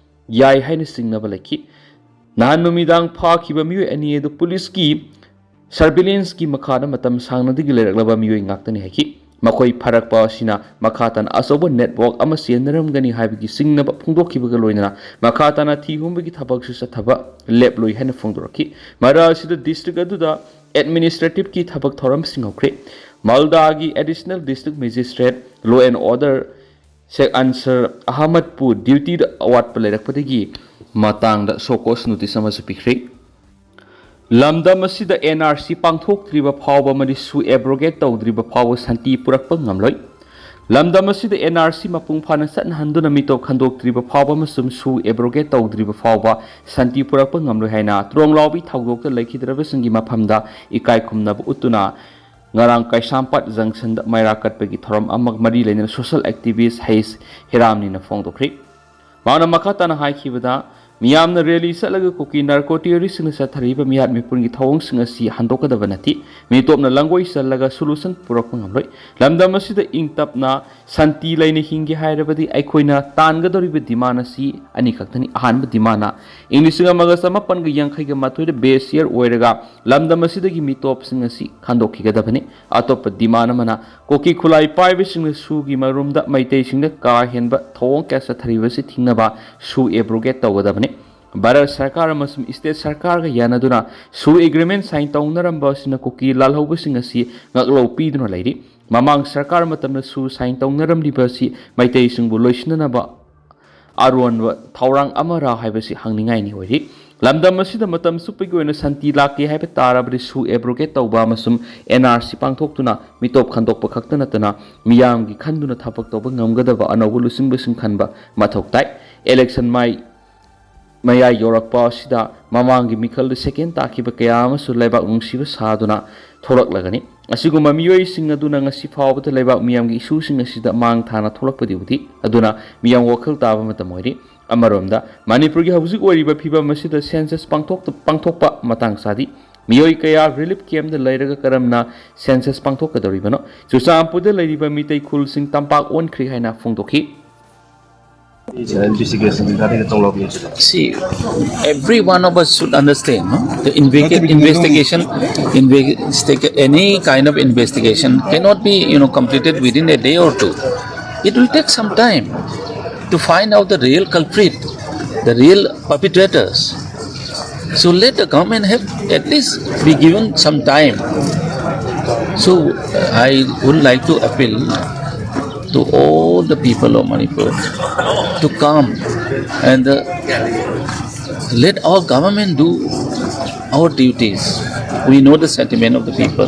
ꯌꯥꯏ ꯍꯥꯏꯅ ꯆꯤꯡꯅꯕ ꯂꯩꯈꯤ꯫ ꯅꯍꯥꯟ ꯅꯨꯃꯤꯗꯥꯡ ꯐꯥꯈꯤꯕ ꯃꯤꯑꯣꯏ ꯑꯅꯤ ꯑꯗꯨ ꯄꯨꯂꯤꯁꯀꯤ ꯁꯔꯚꯤꯂꯦꯟꯁꯀꯤ ꯃꯈꯥꯗ ꯃꯇꯝ ꯁꯥꯡꯅꯗꯒꯤ ꯂꯩꯔꯛꯂꯕ ꯃꯤꯑꯣꯏ ꯉꯥꯛꯇꯅꯤ ꯍꯥꯏꯈꯤ꯫ ꯃꯈꯣꯏ ꯐꯥꯔꯛꯄ ꯑꯁꯤꯅ ꯃꯈꯥ ꯇꯥꯅ ꯑꯆꯧꯕ ꯅꯦꯠꯋꯥꯔꯛ ꯑꯃ ꯆꯦꯟꯅꯔꯝꯒꯅꯤ ꯍꯥꯏꯕꯒꯤ ꯆꯤꯡꯅꯕ ꯐꯣꯡꯗꯣꯛꯈꯤꯕꯒ ꯂꯣꯏꯅꯅ ꯃꯈꯥ ꯇꯥꯅ ꯊꯤ ꯍꯨꯝꯕꯒꯤ ꯊꯕꯛꯁꯨ ꯆꯠꯊꯕ ꯂꯦꯞꯂꯣꯏ ꯍꯥꯏꯅ ꯐꯣꯡꯗꯣꯔꯛꯈꯤ꯫ ꯃꯔꯛ ꯑꯁꯤꯗ ꯗꯤꯁꯇ꯭ꯔꯤꯛ ꯑꯗꯨꯗ ꯑꯦꯗꯃꯤꯅꯤꯁꯇ꯭ꯔꯦꯇꯤꯚꯀꯤ ꯊꯕꯛ ꯊꯧꯔꯝꯁꯤꯡ ꯍꯧꯈ꯭ꯔꯦ꯫ ꯃꯥꯜꯗꯥꯒꯤ additional district magistrate, law and order, ꯁꯦꯛ ꯑꯟꯁꯔ ꯑꯍꯃꯗꯄꯨ ꯗ꯭ꯌꯨꯇꯤꯗ ꯑꯋꯥꯠꯄ ꯂꯩꯔꯛꯄꯗꯒꯤ ꯃꯇꯥꯡꯗ ꯁꯣꯀꯣꯁ ꯅꯣꯇꯤꯁ ꯑꯃꯁꯨ ꯄꯤꯈ꯭ꯔꯦ꯫ ꯂꯝꯗꯝ ꯑꯁꯤꯗ ꯑꯦꯟ ꯑꯥꯔ ꯁꯤ ꯄꯥꯡꯊꯣꯛꯇ꯭ꯔꯤꯕ ꯐꯥꯎꯕ ꯑꯃꯗꯤ ꯁꯨ ꯑꯦꯕ꯭ꯔꯣꯒꯦꯠ ꯇꯧꯗ꯭ꯔꯤꯕ ꯐꯥꯎꯕ ꯁꯥꯟꯇꯤ ꯄꯨꯔꯛꯄ ꯉꯝꯂꯣꯏ꯫ ꯂꯝꯗꯝ ꯑꯁꯤꯗ ꯑꯦꯟ ꯑꯥꯔ ꯁꯤ ꯃꯄꯨꯡ ꯐꯥꯅ ꯆꯠꯅꯍꯟꯗꯨꯅ ꯃꯤꯇꯣꯞ ꯈꯟꯗꯣꯛꯇ꯭ꯔꯤꯕ ꯐꯥꯎꯕ ꯑꯃꯁꯨꯡ ꯁꯨ ꯑꯦꯕ꯭ꯔꯣꯒꯦꯠ ꯇꯧꯗ꯭ꯔꯤꯕ ꯐꯥꯎꯕ ꯁꯥꯟꯇꯤ ꯄꯨꯔꯛꯄ ꯉꯝꯂꯣꯏ ꯍꯥꯏꯅ ꯇ꯭ꯔꯣꯡꯂꯥꯎꯕꯤ ꯊꯧꯗꯣꯛꯇ ꯂꯩꯈꯤꯗ꯭ꯔꯕꯁꯤꯡꯒꯤ ꯃꯐꯝꯗ ꯏꯀꯥꯏ ꯈꯨꯝꯅꯕ ꯎꯠꯇꯨꯅ ꯉꯔꯥꯡ ꯀꯩꯁꯥꯝꯄꯥꯠ ꯖꯪꯁꯟꯗ ꯃꯩꯔꯥ ꯀꯠꯄꯒꯤ ꯊꯧꯔꯝ ꯑꯃ ꯃꯔꯤ ꯂꯩꯅꯅ ꯁꯣꯁꯦꯜ ꯑꯦꯛꯇꯤꯚꯤꯁ ꯍꯩꯁ ꯍꯤꯔꯥꯝꯅꯤꯅ ꯐꯣꯡꯗꯣꯛꯈ꯭ꯔꯤ꯫ ꯃꯍꯥꯛꯅ ꯃꯈꯥ ꯇꯥꯅ ꯍꯥꯏꯈꯤꯕꯗ, ꯃꯤꯌꯥꯝꯅ ꯔꯦꯂꯤ ꯆꯠꯂꯒ ꯀꯨꯀꯤ ꯅꯥꯔꯀꯣ ꯇꯦꯔꯣꯔꯤꯁꯁꯤꯡꯅ ꯆꯠꯊꯔꯤꯕ ꯃꯤꯍꯥꯠ ꯃꯤꯄꯨꯟꯒꯤ ꯊꯧꯑꯣꯡꯁꯤꯡ ꯑꯁꯤ ꯍꯟꯗꯣꯛꯀꯗꯕ ꯅꯠꯇꯦ꯫ ꯃꯤꯇꯣꯞꯅ ꯂꯥꯡꯒꯣꯏ ꯆꯜꯂꯒ ꯁꯣꯂꯨꯁꯟ ꯄꯨꯔꯛꯄ ꯉꯝꯂꯣꯏ꯫ ꯂꯝꯗꯝ ꯑꯁꯤꯗ ꯏꯪ ꯇꯞꯅ ꯁꯥꯟꯇꯤ ꯂꯩꯅ ꯍꯤꯡꯒꯦ ꯍꯥꯏꯔꯕꯗꯤ ꯑꯩꯈꯣꯏꯅ ꯇꯥꯟꯒꯗꯧꯔꯤꯕ ꯗꯤꯃꯥꯟ ꯑꯁꯤ ꯑꯅꯤꯈꯛꯇꯅꯤ꯫ ꯑꯍꯥꯟꯕ ꯗꯤꯃꯥꯟꯅ ꯏꯪ ꯂꯤꯁꯤꯡ ꯑꯃꯒ ꯆꯃꯥꯄꯟꯒ ꯌꯥꯡꯈꯩꯒ ꯃꯥꯊꯣꯏꯗ ꯕꯦꯁ ꯌꯔ ꯑꯣꯏꯔꯒ ꯂꯝꯗꯝ ꯑꯁꯤꯗꯒꯤ ꯃꯤꯇꯣꯞꯁꯤꯡ ꯑꯁꯤ ꯈꯟꯗꯣꯛꯈꯤꯒꯗꯕꯅꯤ꯫ ꯑꯇꯣꯞꯄ ꯗꯤꯃꯥꯟ ꯑꯃꯅ ꯀꯨꯀꯤ ꯈꯨꯠꯂꯥꯏ ꯄꯥꯏꯕꯁꯤꯡꯅ ꯁꯨꯒꯤ ꯃꯔꯨꯝꯗ ꯃꯩꯇꯩꯁꯤꯡꯗ ꯀꯥ ꯍꯦꯟꯕ ꯊꯧꯑꯣꯡ ꯀꯌꯥ ꯆꯠꯊꯔꯤꯕꯁꯤ ꯊꯤꯡꯅꯕ ꯁꯨ ꯑꯦꯕ꯭ꯔꯣꯒꯦꯠ ꯇꯧꯒꯗꯕꯅꯤ꯫ ꯚꯥꯔꯠ ꯁꯔꯀꯥꯔ ꯑꯃꯁꯨꯡ ꯁ꯭ꯇꯦꯠ ꯁꯔꯀꯥꯔꯒ ꯌꯥꯅꯗꯨꯅ ꯁꯨ ꯑꯦꯒ꯭ꯔꯤꯃꯦꯟ ꯁꯥꯏꯟ ꯇꯧꯅꯔꯝꯕ ꯑꯁꯤꯅ ꯀꯨꯀꯤ ꯂꯥꯜꯍꯧꯕꯁꯤꯡ ꯑꯁꯤ ꯉꯥꯛꯂꯧ ꯄꯤꯗꯨꯅ ꯂꯩꯔꯤ꯫ ꯃꯃꯥꯡ ꯁꯔꯀꯥꯔ ꯃꯇꯝꯗ ꯁꯨ ꯁꯥꯏꯟ ꯇꯧꯅꯔꯝꯂꯤꯕ ꯑꯁꯤ ꯃꯩꯇꯩꯁꯤꯡꯕꯨ ꯂꯣꯏꯁꯤꯟꯅꯅꯕ ꯑꯔꯣꯟꯕ ꯊꯧꯔꯥꯡ ꯑꯃꯔꯥ ꯍꯥꯏꯕꯁꯤ ꯍꯪꯅꯤꯡꯉꯥꯏꯅꯤ ꯑꯣꯏꯔꯤ꯫ ꯂꯝꯗꯝ ꯑꯁꯤꯗ ꯃꯇꯝ ꯆꯨꯞꯄꯒꯤ ꯑꯣꯏꯅ ꯁꯥꯟꯇꯤ ꯂꯥꯛꯀꯦ ꯍꯥꯏꯕ ꯇꯥꯔꯕꯗꯤ ꯁꯨ ꯑꯦꯕ꯭ꯔꯣꯒꯦꯠ ꯇꯧꯕ ꯑꯃꯁꯨꯡ ꯑꯦꯟ ꯑꯥꯔ ꯁꯤ ꯄꯥꯡꯊꯣꯛꯇꯨꯅ ꯃꯤꯇꯣꯞ ꯈꯟꯗꯣꯛꯄ ꯈꯛꯇ ꯅꯠꯇꯅ ꯃꯤꯌꯥꯝꯒꯤ ꯈꯟꯗꯨꯅ ꯊꯕꯛ ꯇꯧꯕ ꯉꯝꯒꯗꯕ ꯑꯅꯧꯕ ꯂꯨꯆꯤꯡꯕꯁꯤꯡ ꯈꯟꯕ ꯃꯊꯧ ꯇꯥꯏ꯫ ꯏꯂꯦꯛꯁꯟ ꯃꯥꯏ ꯃꯌꯥꯏ ꯌꯧꯔꯛꯄ ꯑꯁꯤꯗ ꯃꯃꯥꯡꯒꯤ ꯃꯤꯈꯜꯗ ꯁꯦꯀꯦꯟ ꯇꯥꯈꯤꯕ ꯀꯌꯥ ꯑꯃꯁꯨ ꯂꯩꯕꯥꯛ ꯅꯨꯡꯁꯤꯕ ꯁꯥꯗꯨꯅ ꯊꯣꯛꯂꯛꯂꯒꯅꯤ꯫ ꯑꯁꯤꯒꯨꯝꯕ ꯃꯤꯑꯣꯏꯁꯤꯡ ꯑꯗꯨꯅ ꯉꯁꯤ ꯐꯥꯎꯕꯗ ꯂꯩꯕꯥꯛ ꯃꯤꯌꯥꯝꯒꯤ ꯏꯁꯨꯁꯤꯡ ꯑꯁꯤꯗ ꯃꯥꯡ ꯊꯥꯅ ꯊꯣꯛꯂꯛꯄꯗꯤ ꯎꯗꯦ꯫ ꯑꯗꯨꯅ ꯃꯤꯌꯥꯝ ꯋꯥꯈꯜ ꯇꯥꯕ ꯃꯇꯝ ꯑꯣꯏꯔꯤ꯫ ꯑꯃꯔꯣꯝꯗ ꯃꯅꯤꯄꯨꯔꯒꯤ ꯍꯧꯖꯤꯛ ꯑꯣꯏꯔꯤꯕ ꯐꯤꯕꯝ ꯑꯁꯤꯗ ꯁꯦꯟꯁꯁ ꯄꯥꯡꯊꯣꯛꯇ-, ꯄꯥꯡꯊꯣꯛꯄ ꯃꯇꯥꯡ ꯆꯥꯗꯦ꯫ ꯃꯤꯑꯣꯏ ꯀꯌꯥ ꯔꯤꯂꯤꯐ ꯀꯦꯝꯞꯇ ꯂꯩꯔꯒ ꯀꯔꯝꯅ ꯁꯦꯟꯁꯁ ꯄꯥꯡꯊꯣꯛꯀꯗꯧꯔꯤꯕꯅꯣ? ꯆꯨꯔꯆꯥꯟꯄꯨꯔꯗ ꯂꯩꯔꯤꯕ ꯃꯤꯇꯩ ꯈꯨꯜꯁꯤꯡ ꯇꯝꯄꯥꯛ ꯑꯣꯟꯈ꯭ꯔꯦ ꯍꯥꯏꯅ ꯐꯣꯡꯗꯣꯛꯈꯤ꯫ Investigation regarding the Tonglaobi incident. See, every one of us should understand, no? The inve-, investigation, investi-, any kind of investigation cannot be, you know, completed within a day or two. It will take some time to find out the real culprit, the real perpetrators. So let the government have at least be given some time. So I would like to appeal to all the people of Manipur to come and, uh, let our government do our duties. We know the sentiment of the people.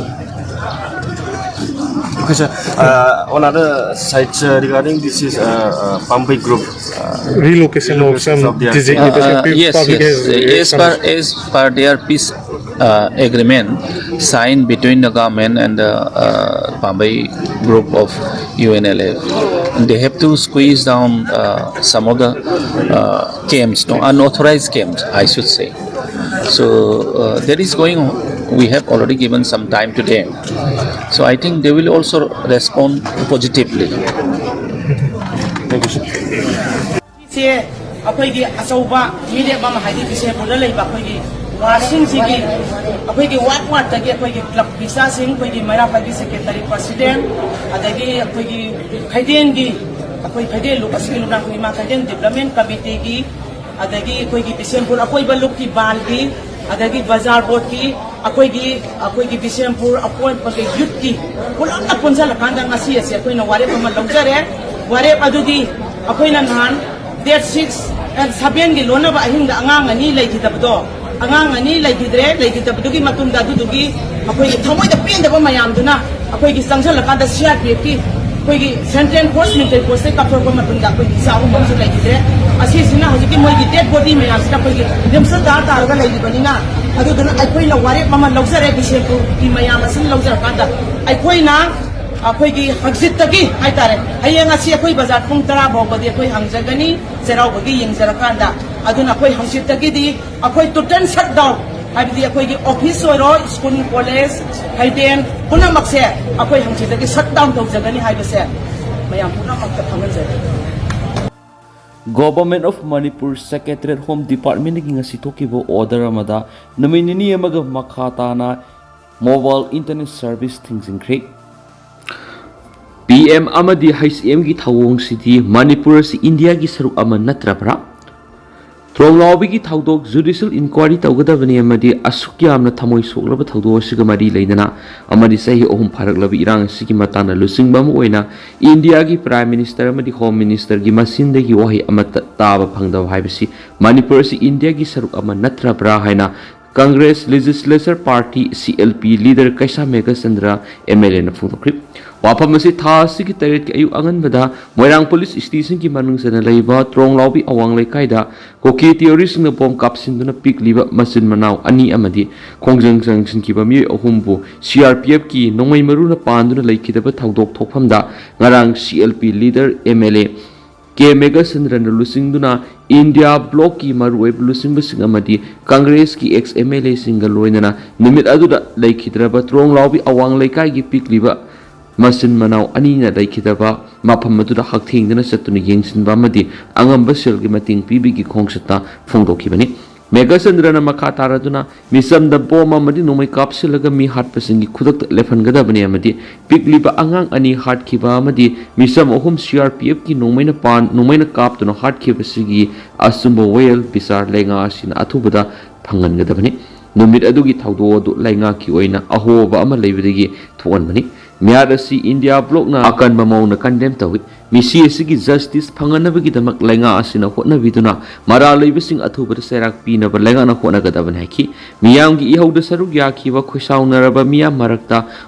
Okay, sir. Uh, on other side, sir, regarding this is, uh, uh, Pambei group, uh, relocation of some of their designated Uh, uh, yes, public yes. As per, as per their peace, uh, agreement signed between the government and the, uh, Pambei group of U N L F, they have to squeeze down, uh, some of the, uh, camps, no, unauthorized camps, I should say. So, uh, that is going on. We have already given some time to them. So I think they will also respond positively. Thank you, sir. ꯁꯦ ꯑꯩꯈꯣꯏꯒꯤ ꯑꯆꯧꯕ ꯃꯤꯔꯦꯞ ꯑꯃ, ꯍꯥꯏꯗꯤ ꯕꯤꯁꯦꯝꯄꯨꯔꯗ ꯂꯩꯕ ꯑꯩꯈꯣꯏꯒꯤ ꯋꯥꯔꯗꯁꯤꯡꯁꯤꯒꯤ, ꯑꯩꯈꯣꯏꯒꯤ ꯋꯥꯔꯗ ꯋꯥꯔꯗꯇꯒꯤ ꯑꯩꯈꯣꯏꯒꯤ ꯀ꯭ꯂꯕꯀꯤ ꯏꯆꯥꯁꯤꯡ, ꯑꯩꯈꯣꯏꯒꯤ ꯃꯩꯔꯥ ꯄꯥꯏꯕꯤ ꯁꯦꯀ꯭ꯔꯦꯇꯔꯤ ꯄ꯭ꯔꯁꯤꯗꯦꯟ, ꯑꯗꯒꯤ ꯑꯩꯈꯣꯏꯒꯤ ꯈꯩꯗꯦꯟꯒꯤ, ꯑꯩꯈꯣꯏ ꯈꯩꯗꯦꯟ ꯂꯨꯞ ꯑꯁꯤꯒꯤ ꯂꯨꯞꯅ ꯑꯩꯈꯣꯏ ꯏꯃꯥ ꯈꯩꯗꯦꯟ ꯗꯤꯕ꯭ꯂꯞꯃꯦꯟ ꯀꯃꯤꯇꯤꯒꯤ, ꯑꯗꯒꯤ ꯑꯩꯈꯣꯏꯒꯤ ꯕꯤꯁꯦꯝꯄꯨꯔ ꯑꯀꯣꯏꯕ ꯂꯨꯞꯀꯤ ꯕꯥꯜꯒꯤ, ꯑꯗꯒꯤ ꯕꯖꯥꯔ ꯕꯣꯔꯗꯀꯤ, ꯑꯩꯈꯣꯏꯒꯤ, ꯑꯩꯈꯣꯏꯒꯤ ꯕꯤꯁꯦꯝꯄꯨꯔ ꯑꯀꯣꯏꯕꯒꯤ ꯌꯨꯠꯀꯤ ꯄꯨꯂꯞꯅ ꯄꯨꯟꯁꯤꯜꯂꯀꯥꯟꯗ ꯉꯁꯤ ꯑꯁꯦ ꯑꯩꯈꯣꯏꯅ ꯋꯥꯔꯦꯞ ꯑꯃ ꯂꯧꯖꯔꯦ꯫ ꯋꯥꯔꯦꯞ ꯑꯗꯨꯗꯤ ꯑꯩꯈꯣꯏꯅ ꯅꯍꯥꯟ date six and sevenꯒꯤ ꯂꯣꯟꯅꯕ ꯑꯍꯤꯡꯗ ꯑꯉꯥꯡ ꯑꯅꯤ ꯂꯩꯈꯤꯗꯕꯗꯣ, ꯑꯉꯥꯡ ꯑꯅꯤ ꯂꯩꯈꯤꯗ꯭ꯔꯦ꯫ ꯂꯩꯈꯤꯗꯕꯗꯨꯒꯤ ꯃꯇꯨꯡꯗ ꯑꯗꯨꯗꯨꯒꯤ ꯑꯩꯈꯣꯏꯒꯤ ꯊꯃꯣꯏꯗ ꯄꯦꯟꯗꯕ ꯃꯌꯥꯝꯗꯨꯅ ꯑꯩꯈꯣꯏꯒꯤ ꯆꯪꯁꯤꯜꯂꯀꯥꯟꯗ C R P Fꯀꯤ ꯑꯩꯈꯣꯏꯒꯤ ꯁꯦꯟꯇ꯭ꯔꯦꯜ ꯐꯣꯔꯁ, ꯃꯤꯂꯤꯇꯔꯤ ꯐꯣꯔꯁꯁꯦ ꯀꯥꯞꯊꯣꯔꯛꯄ ꯃꯇꯨꯡꯗ ꯑꯩꯈꯣꯏꯒꯤ ꯏꯆꯥ ꯑꯍꯨꯝ ꯑꯃꯁꯨ ꯂꯩꯈꯤꯗ꯭ꯔꯦ꯫ ꯑꯁꯤꯁꯤꯅ ꯍꯧꯖꯤꯛꯀꯤ ꯃꯣꯏꯒꯤ ꯗꯦꯗ ꯕꯣꯗꯤ ꯃꯌꯥꯝꯁꯤꯅ ꯑꯩꯈꯣꯏꯒꯤ ꯔꯤꯝꯁꯇ ꯇꯥꯔ ꯇꯥꯔꯒ ꯂꯩꯔꯤꯕꯅꯤꯅ, ꯑꯗꯨꯗꯨꯅ ꯑꯩꯈꯣꯏꯅ ꯋꯥꯔꯦꯞ ꯑꯃ ꯂꯧꯖꯔꯦ, ꯕꯤꯁꯦꯝꯄꯨꯔꯒꯤ ꯃꯌꯥꯝ ꯑꯁꯤꯅ ꯂꯧꯖꯔꯀꯥꯟꯗ ꯑꯩꯈꯣꯏꯅ ꯑꯩꯈꯣꯏꯒꯤ ꯍꯪꯆꯤꯠꯇꯒꯤ ꯍꯥꯏꯇꯥꯔꯦ, ꯍꯌꯦꯡ ꯑꯁꯤ ꯑꯩꯈꯣꯏ ꯕꯖꯥꯔ ꯄꯨꯡ ꯇꯔꯥ ꯐꯥꯎꯕꯗꯤ ꯑꯩꯈꯣꯏ ꯍꯥꯡꯖꯒꯅꯤ꯫ ꯆꯩꯔꯥꯎꯕꯒꯤ ꯌꯦꯡꯖꯔꯀꯥꯟꯗ, ꯑꯗꯨꯅ ꯑꯩꯈꯣꯏ ꯍꯪꯆꯤꯠꯇꯒꯤꯗꯤ ꯑꯩꯈꯣꯏ ꯇꯣꯇꯦꯜ ꯁꯠ ꯗꯥꯎꯟ, ꯍꯥꯏꯕꯗꯤ ꯑꯩꯈꯣꯏꯒꯤ ꯑꯣꯐꯤꯁ ꯑꯣꯏꯔꯣ, ꯁ꯭ꯀꯨꯜ, ꯀꯣꯂꯦꯖ, ꯍꯩꯗꯦꯟ ꯄꯨꯝꯅꯃꯛꯁꯦ ꯑꯩꯈꯣꯏ ꯍꯪꯆꯤꯠꯇꯒꯤ ꯁꯠ ꯗꯥꯎꯟ ꯇꯧꯖꯒꯅꯤ ꯍꯥꯏꯕꯁꯦ ꯃꯌꯥꯝ ꯄꯨꯝꯅꯃꯛꯇ ꯈꯪꯍꯟꯖꯔꯤ꯫ Government of Manipur Secretariat Home Departmentꯗꯒꯤ ꯉꯁꯤ ꯊꯣꯛꯈꯤꯕ order ꯑꯃꯗ ꯅꯨꯃꯤꯠ ꯅꯤꯅꯤ ꯑꯃꯒ ꯃꯈꯥ ꯇꯥꯅ mobile internet service ꯊꯤꯡꯖꯤꯟꯈ꯭ꯔꯦ꯫ ꯄꯤ ꯑꯦꯝ ꯑꯃꯗꯤ ꯍꯩꯆ ꯑꯦꯝꯒꯤ ꯊꯧꯑꯣꯡꯁꯤꯗꯤ ꯃꯅꯤꯄꯨꯔ ꯑꯁꯤ ꯏꯟꯗꯤꯌꯥꯒꯤ ꯁꯔꯨꯛ ꯑꯃ ꯅꯠꯇ꯭ꯔꯕ꯭ꯔꯥ? ꯇ꯭ꯔꯣꯡꯂꯥꯎꯕꯤꯒꯤ ꯊꯧꯗꯣꯛ judicial inquiry ꯇꯧꯒꯗꯕꯅꯤ ꯑꯃꯗꯤ ꯑꯁꯨꯛ ꯌꯥꯝꯅ ꯊꯃꯣꯏ ꯁꯣꯛꯂꯕ ꯊꯧꯗꯣꯛ ꯑꯁꯤꯒ ꯃꯔꯤ ꯂꯩꯅꯅ ꯑꯃꯗꯤ ꯆꯍꯤ ꯑꯍꯨꯝ ꯐꯥꯔꯛꯂꯕ ꯏꯔꯥꯡ ꯑꯁꯤꯒꯤ ꯃꯇꯥꯡꯗ ꯂꯨꯆꯤꯡꯕ ꯑꯃ ꯑꯣꯏꯅ ꯏꯟꯗꯤꯌꯥꯒꯤ Prime Minister ꯑꯃꯗꯤ Home Ministerꯒꯤ ꯃꯆꯤꯟꯗꯒꯤ ꯋꯥꯍꯩ ꯑꯃꯠꯇ ꯇꯥꯕ ꯐꯪꯗꯕ ꯍꯥꯏꯕꯁꯤ ꯃꯅꯤꯄꯨꯔ ꯑꯁꯤ ꯏꯟꯗꯤꯌꯥꯒꯤ ꯁꯔꯨꯛ ꯑꯃ ꯅꯠꯇ꯭ꯔꯕ꯭ꯔꯥ ꯍꯥꯏꯅ Congress Legislature Party, C L P, leader ꯀꯩꯁꯥꯝ ꯃꯦꯘꯆꯟꯗ꯭ꯔ M L Aꯅ ꯐꯣꯡꯗꯣꯛꯈ꯭ꯔꯤ꯫ ꯋꯥꯐꯝ ꯑꯁꯤ ꯊꯥ ꯑꯁꯤꯒꯤ ꯇꯔꯦꯠꯀꯤ ꯑꯌꯨꯛ ꯑꯉꯟꯕꯗ ꯃꯣꯏꯔꯥꯡ police stationꯒꯤ ꯃꯅꯨꯡ ꯆꯟꯅ ꯂꯩꯕ ꯇ꯭ꯔꯣꯡꯂꯥꯎꯕꯤ ꯑꯋꯥꯡ ꯂꯩꯀꯥꯏꯗ ꯀꯨꯀꯤ ꯇꯤꯑꯣꯔꯤꯁꯤꯡꯅ ꯕꯣꯝ ꯀꯥꯞꯁꯤꯟꯗꯨꯅ ꯄꯤꯛꯂꯤꯕ ꯃꯆꯤꯟ ꯃꯅꯥꯎ ꯑꯅꯤ ꯑꯃꯗꯤ ꯈꯣꯡꯖꯪ ꯆꯪꯁꯤꯟꯈꯤꯕ ꯃꯤꯑꯣꯏ ꯑꯍꯨꯝꯕꯨ C R P Fꯀꯤ ꯅꯣꯡꯃꯩ ꯃꯔꯨꯅ ꯄꯥꯟꯗꯨꯅ ꯂꯩꯈꯤꯗꯕ ꯊꯧꯗꯣꯛ ꯊꯣꯛꯐꯝꯗ ꯉꯔꯥꯡ C L P leader M L A ꯀꯦ ꯃꯦꯘꯆꯟꯗ꯭ꯔꯅ ꯂꯨꯆꯤꯡꯗꯨꯅ ꯏꯟꯗꯤꯌꯥ ꯕ꯭ꯂꯣꯛꯀꯤ ꯃꯔꯨꯑꯣꯏꯕ ꯂꯨꯆꯤꯡꯕꯁꯤꯡ ꯑꯃꯗꯤ ꯀꯪꯒ꯭ꯔꯦꯁꯀꯤ ex M L Aꯁꯤꯡꯒ ꯂꯣꯏꯅꯅ ꯅꯨꯃꯤꯠ ꯑꯗꯨꯗ ꯂꯩꯈꯤꯗ꯭ꯔꯕ ꯇ꯭ꯔꯣꯡꯂꯥꯎꯕꯤ ꯑꯋꯥꯡ ꯂꯩꯀꯥꯏꯒꯤ ꯄꯤꯛꯂꯤꯕ ꯃꯆꯤꯟ ꯃꯅꯥꯎ ꯑꯅꯤꯅ ꯂꯩꯈꯤꯗꯕ ꯃꯐꯝ ꯑꯗꯨꯗ ꯍꯛꯊꯦꯡꯗꯅ ꯆꯠꯇꯨꯅ ꯌꯦꯡꯁꯤꯟꯕ ꯑꯃꯗꯤ ꯑꯉꯝꯕ ꯁꯦꯜꯒꯤ ꯃꯇꯦꯡ ꯄꯤꯕꯒꯤ ꯈꯣꯡꯆꯠꯇ ꯐꯣꯡꯗꯣꯛꯈꯤꯕꯅꯤ꯫ ꯃꯦꯘꯆꯟꯗ꯭ꯔꯅ ꯃꯈꯥ ꯇꯥꯔꯗꯨꯅ ꯃꯤꯆꯝꯗ ꯕꯣꯝ ꯑꯃꯗꯤ ꯅꯣꯡꯃꯩ ꯀꯥꯞꯁꯤꯜꯂꯒ ꯃꯤ ꯍꯥꯠꯄꯁꯤꯡꯒꯤ ꯈꯨꯗꯛꯇ ꯂꯦꯞꯍꯟꯒꯗꯕꯅꯤ ꯑꯃꯗꯤ ꯄꯤꯛꯂꯤꯕ ꯑꯉꯥꯡ ꯑꯅꯤ ꯍꯥꯠꯈꯤꯕ ꯑꯃꯗꯤ ꯃꯤꯆꯝ ꯑꯍꯨꯝ C R P Fꯀꯤ ꯅꯣꯡꯃꯩꯅ ꯄꯥꯟ ꯅꯣꯡꯃꯩꯅ ꯀꯥꯞꯇꯨꯅ ꯍꯥꯠꯈꯤꯕꯁꯤꯒꯤ ꯑꯆꯨꯝꯕ ꯋꯥꯌꯦꯜ ꯕꯤꯆꯥꯔ ꯂꯩꯉꯥꯛ ꯑꯁꯤꯅ ꯑꯊꯨꯕꯗ ꯐꯪꯍꯟꯒꯗꯕꯅꯤ꯫ ꯅꯨꯃꯤꯠ ꯑꯗꯨꯒꯤ ꯊꯧꯗꯣꯛ ꯑꯗꯨ ꯂꯩꯉꯥꯛꯀꯤ ꯑꯣꯏꯅ ꯑꯍꯣꯕ ꯑꯃ ꯂꯩꯕꯗꯒꯤ ꯊꯣꯛꯍꯟꯕꯅꯤ꯫ ꯃꯤꯍꯥꯠ ꯑꯁꯤ ꯏꯟꯗꯤꯌꯥ ꯕ꯭ꯂꯣꯛꯅ ꯑꯀꯟꯕ ꯃꯑꯣꯡꯗ condemn ꯇꯧꯏ꯫ ꯃꯤꯁꯤ ꯑꯁꯤꯒꯤ justice ꯐꯪꯍꯟꯅꯕꯒꯤꯗꯃꯛ ꯂꯩꯉꯥꯛ ꯑꯁꯤꯅ ꯍꯣꯠꯅꯕꯤꯗꯨꯅ ꯃꯔꯥꯜ ꯂꯩꯕꯁꯤꯡ ꯑꯊꯨꯕꯗ ꯆꯩꯔꯥꯛ ꯄꯤꯅꯕ ꯂꯩꯉꯥꯛꯅ ꯍꯣꯠꯅꯒꯗꯕꯅꯤ ꯍꯥꯏꯈꯤ꯫ ꯃꯤꯌꯥꯝꯒꯤ ꯏꯍꯧꯗ ꯁꯔꯨꯛ ꯌꯥꯈꯤꯕ ꯈꯣꯏꯁꯥꯎꯅꯔꯕ ꯃꯤꯌꯥꯝ ꯃꯔꯛꯇ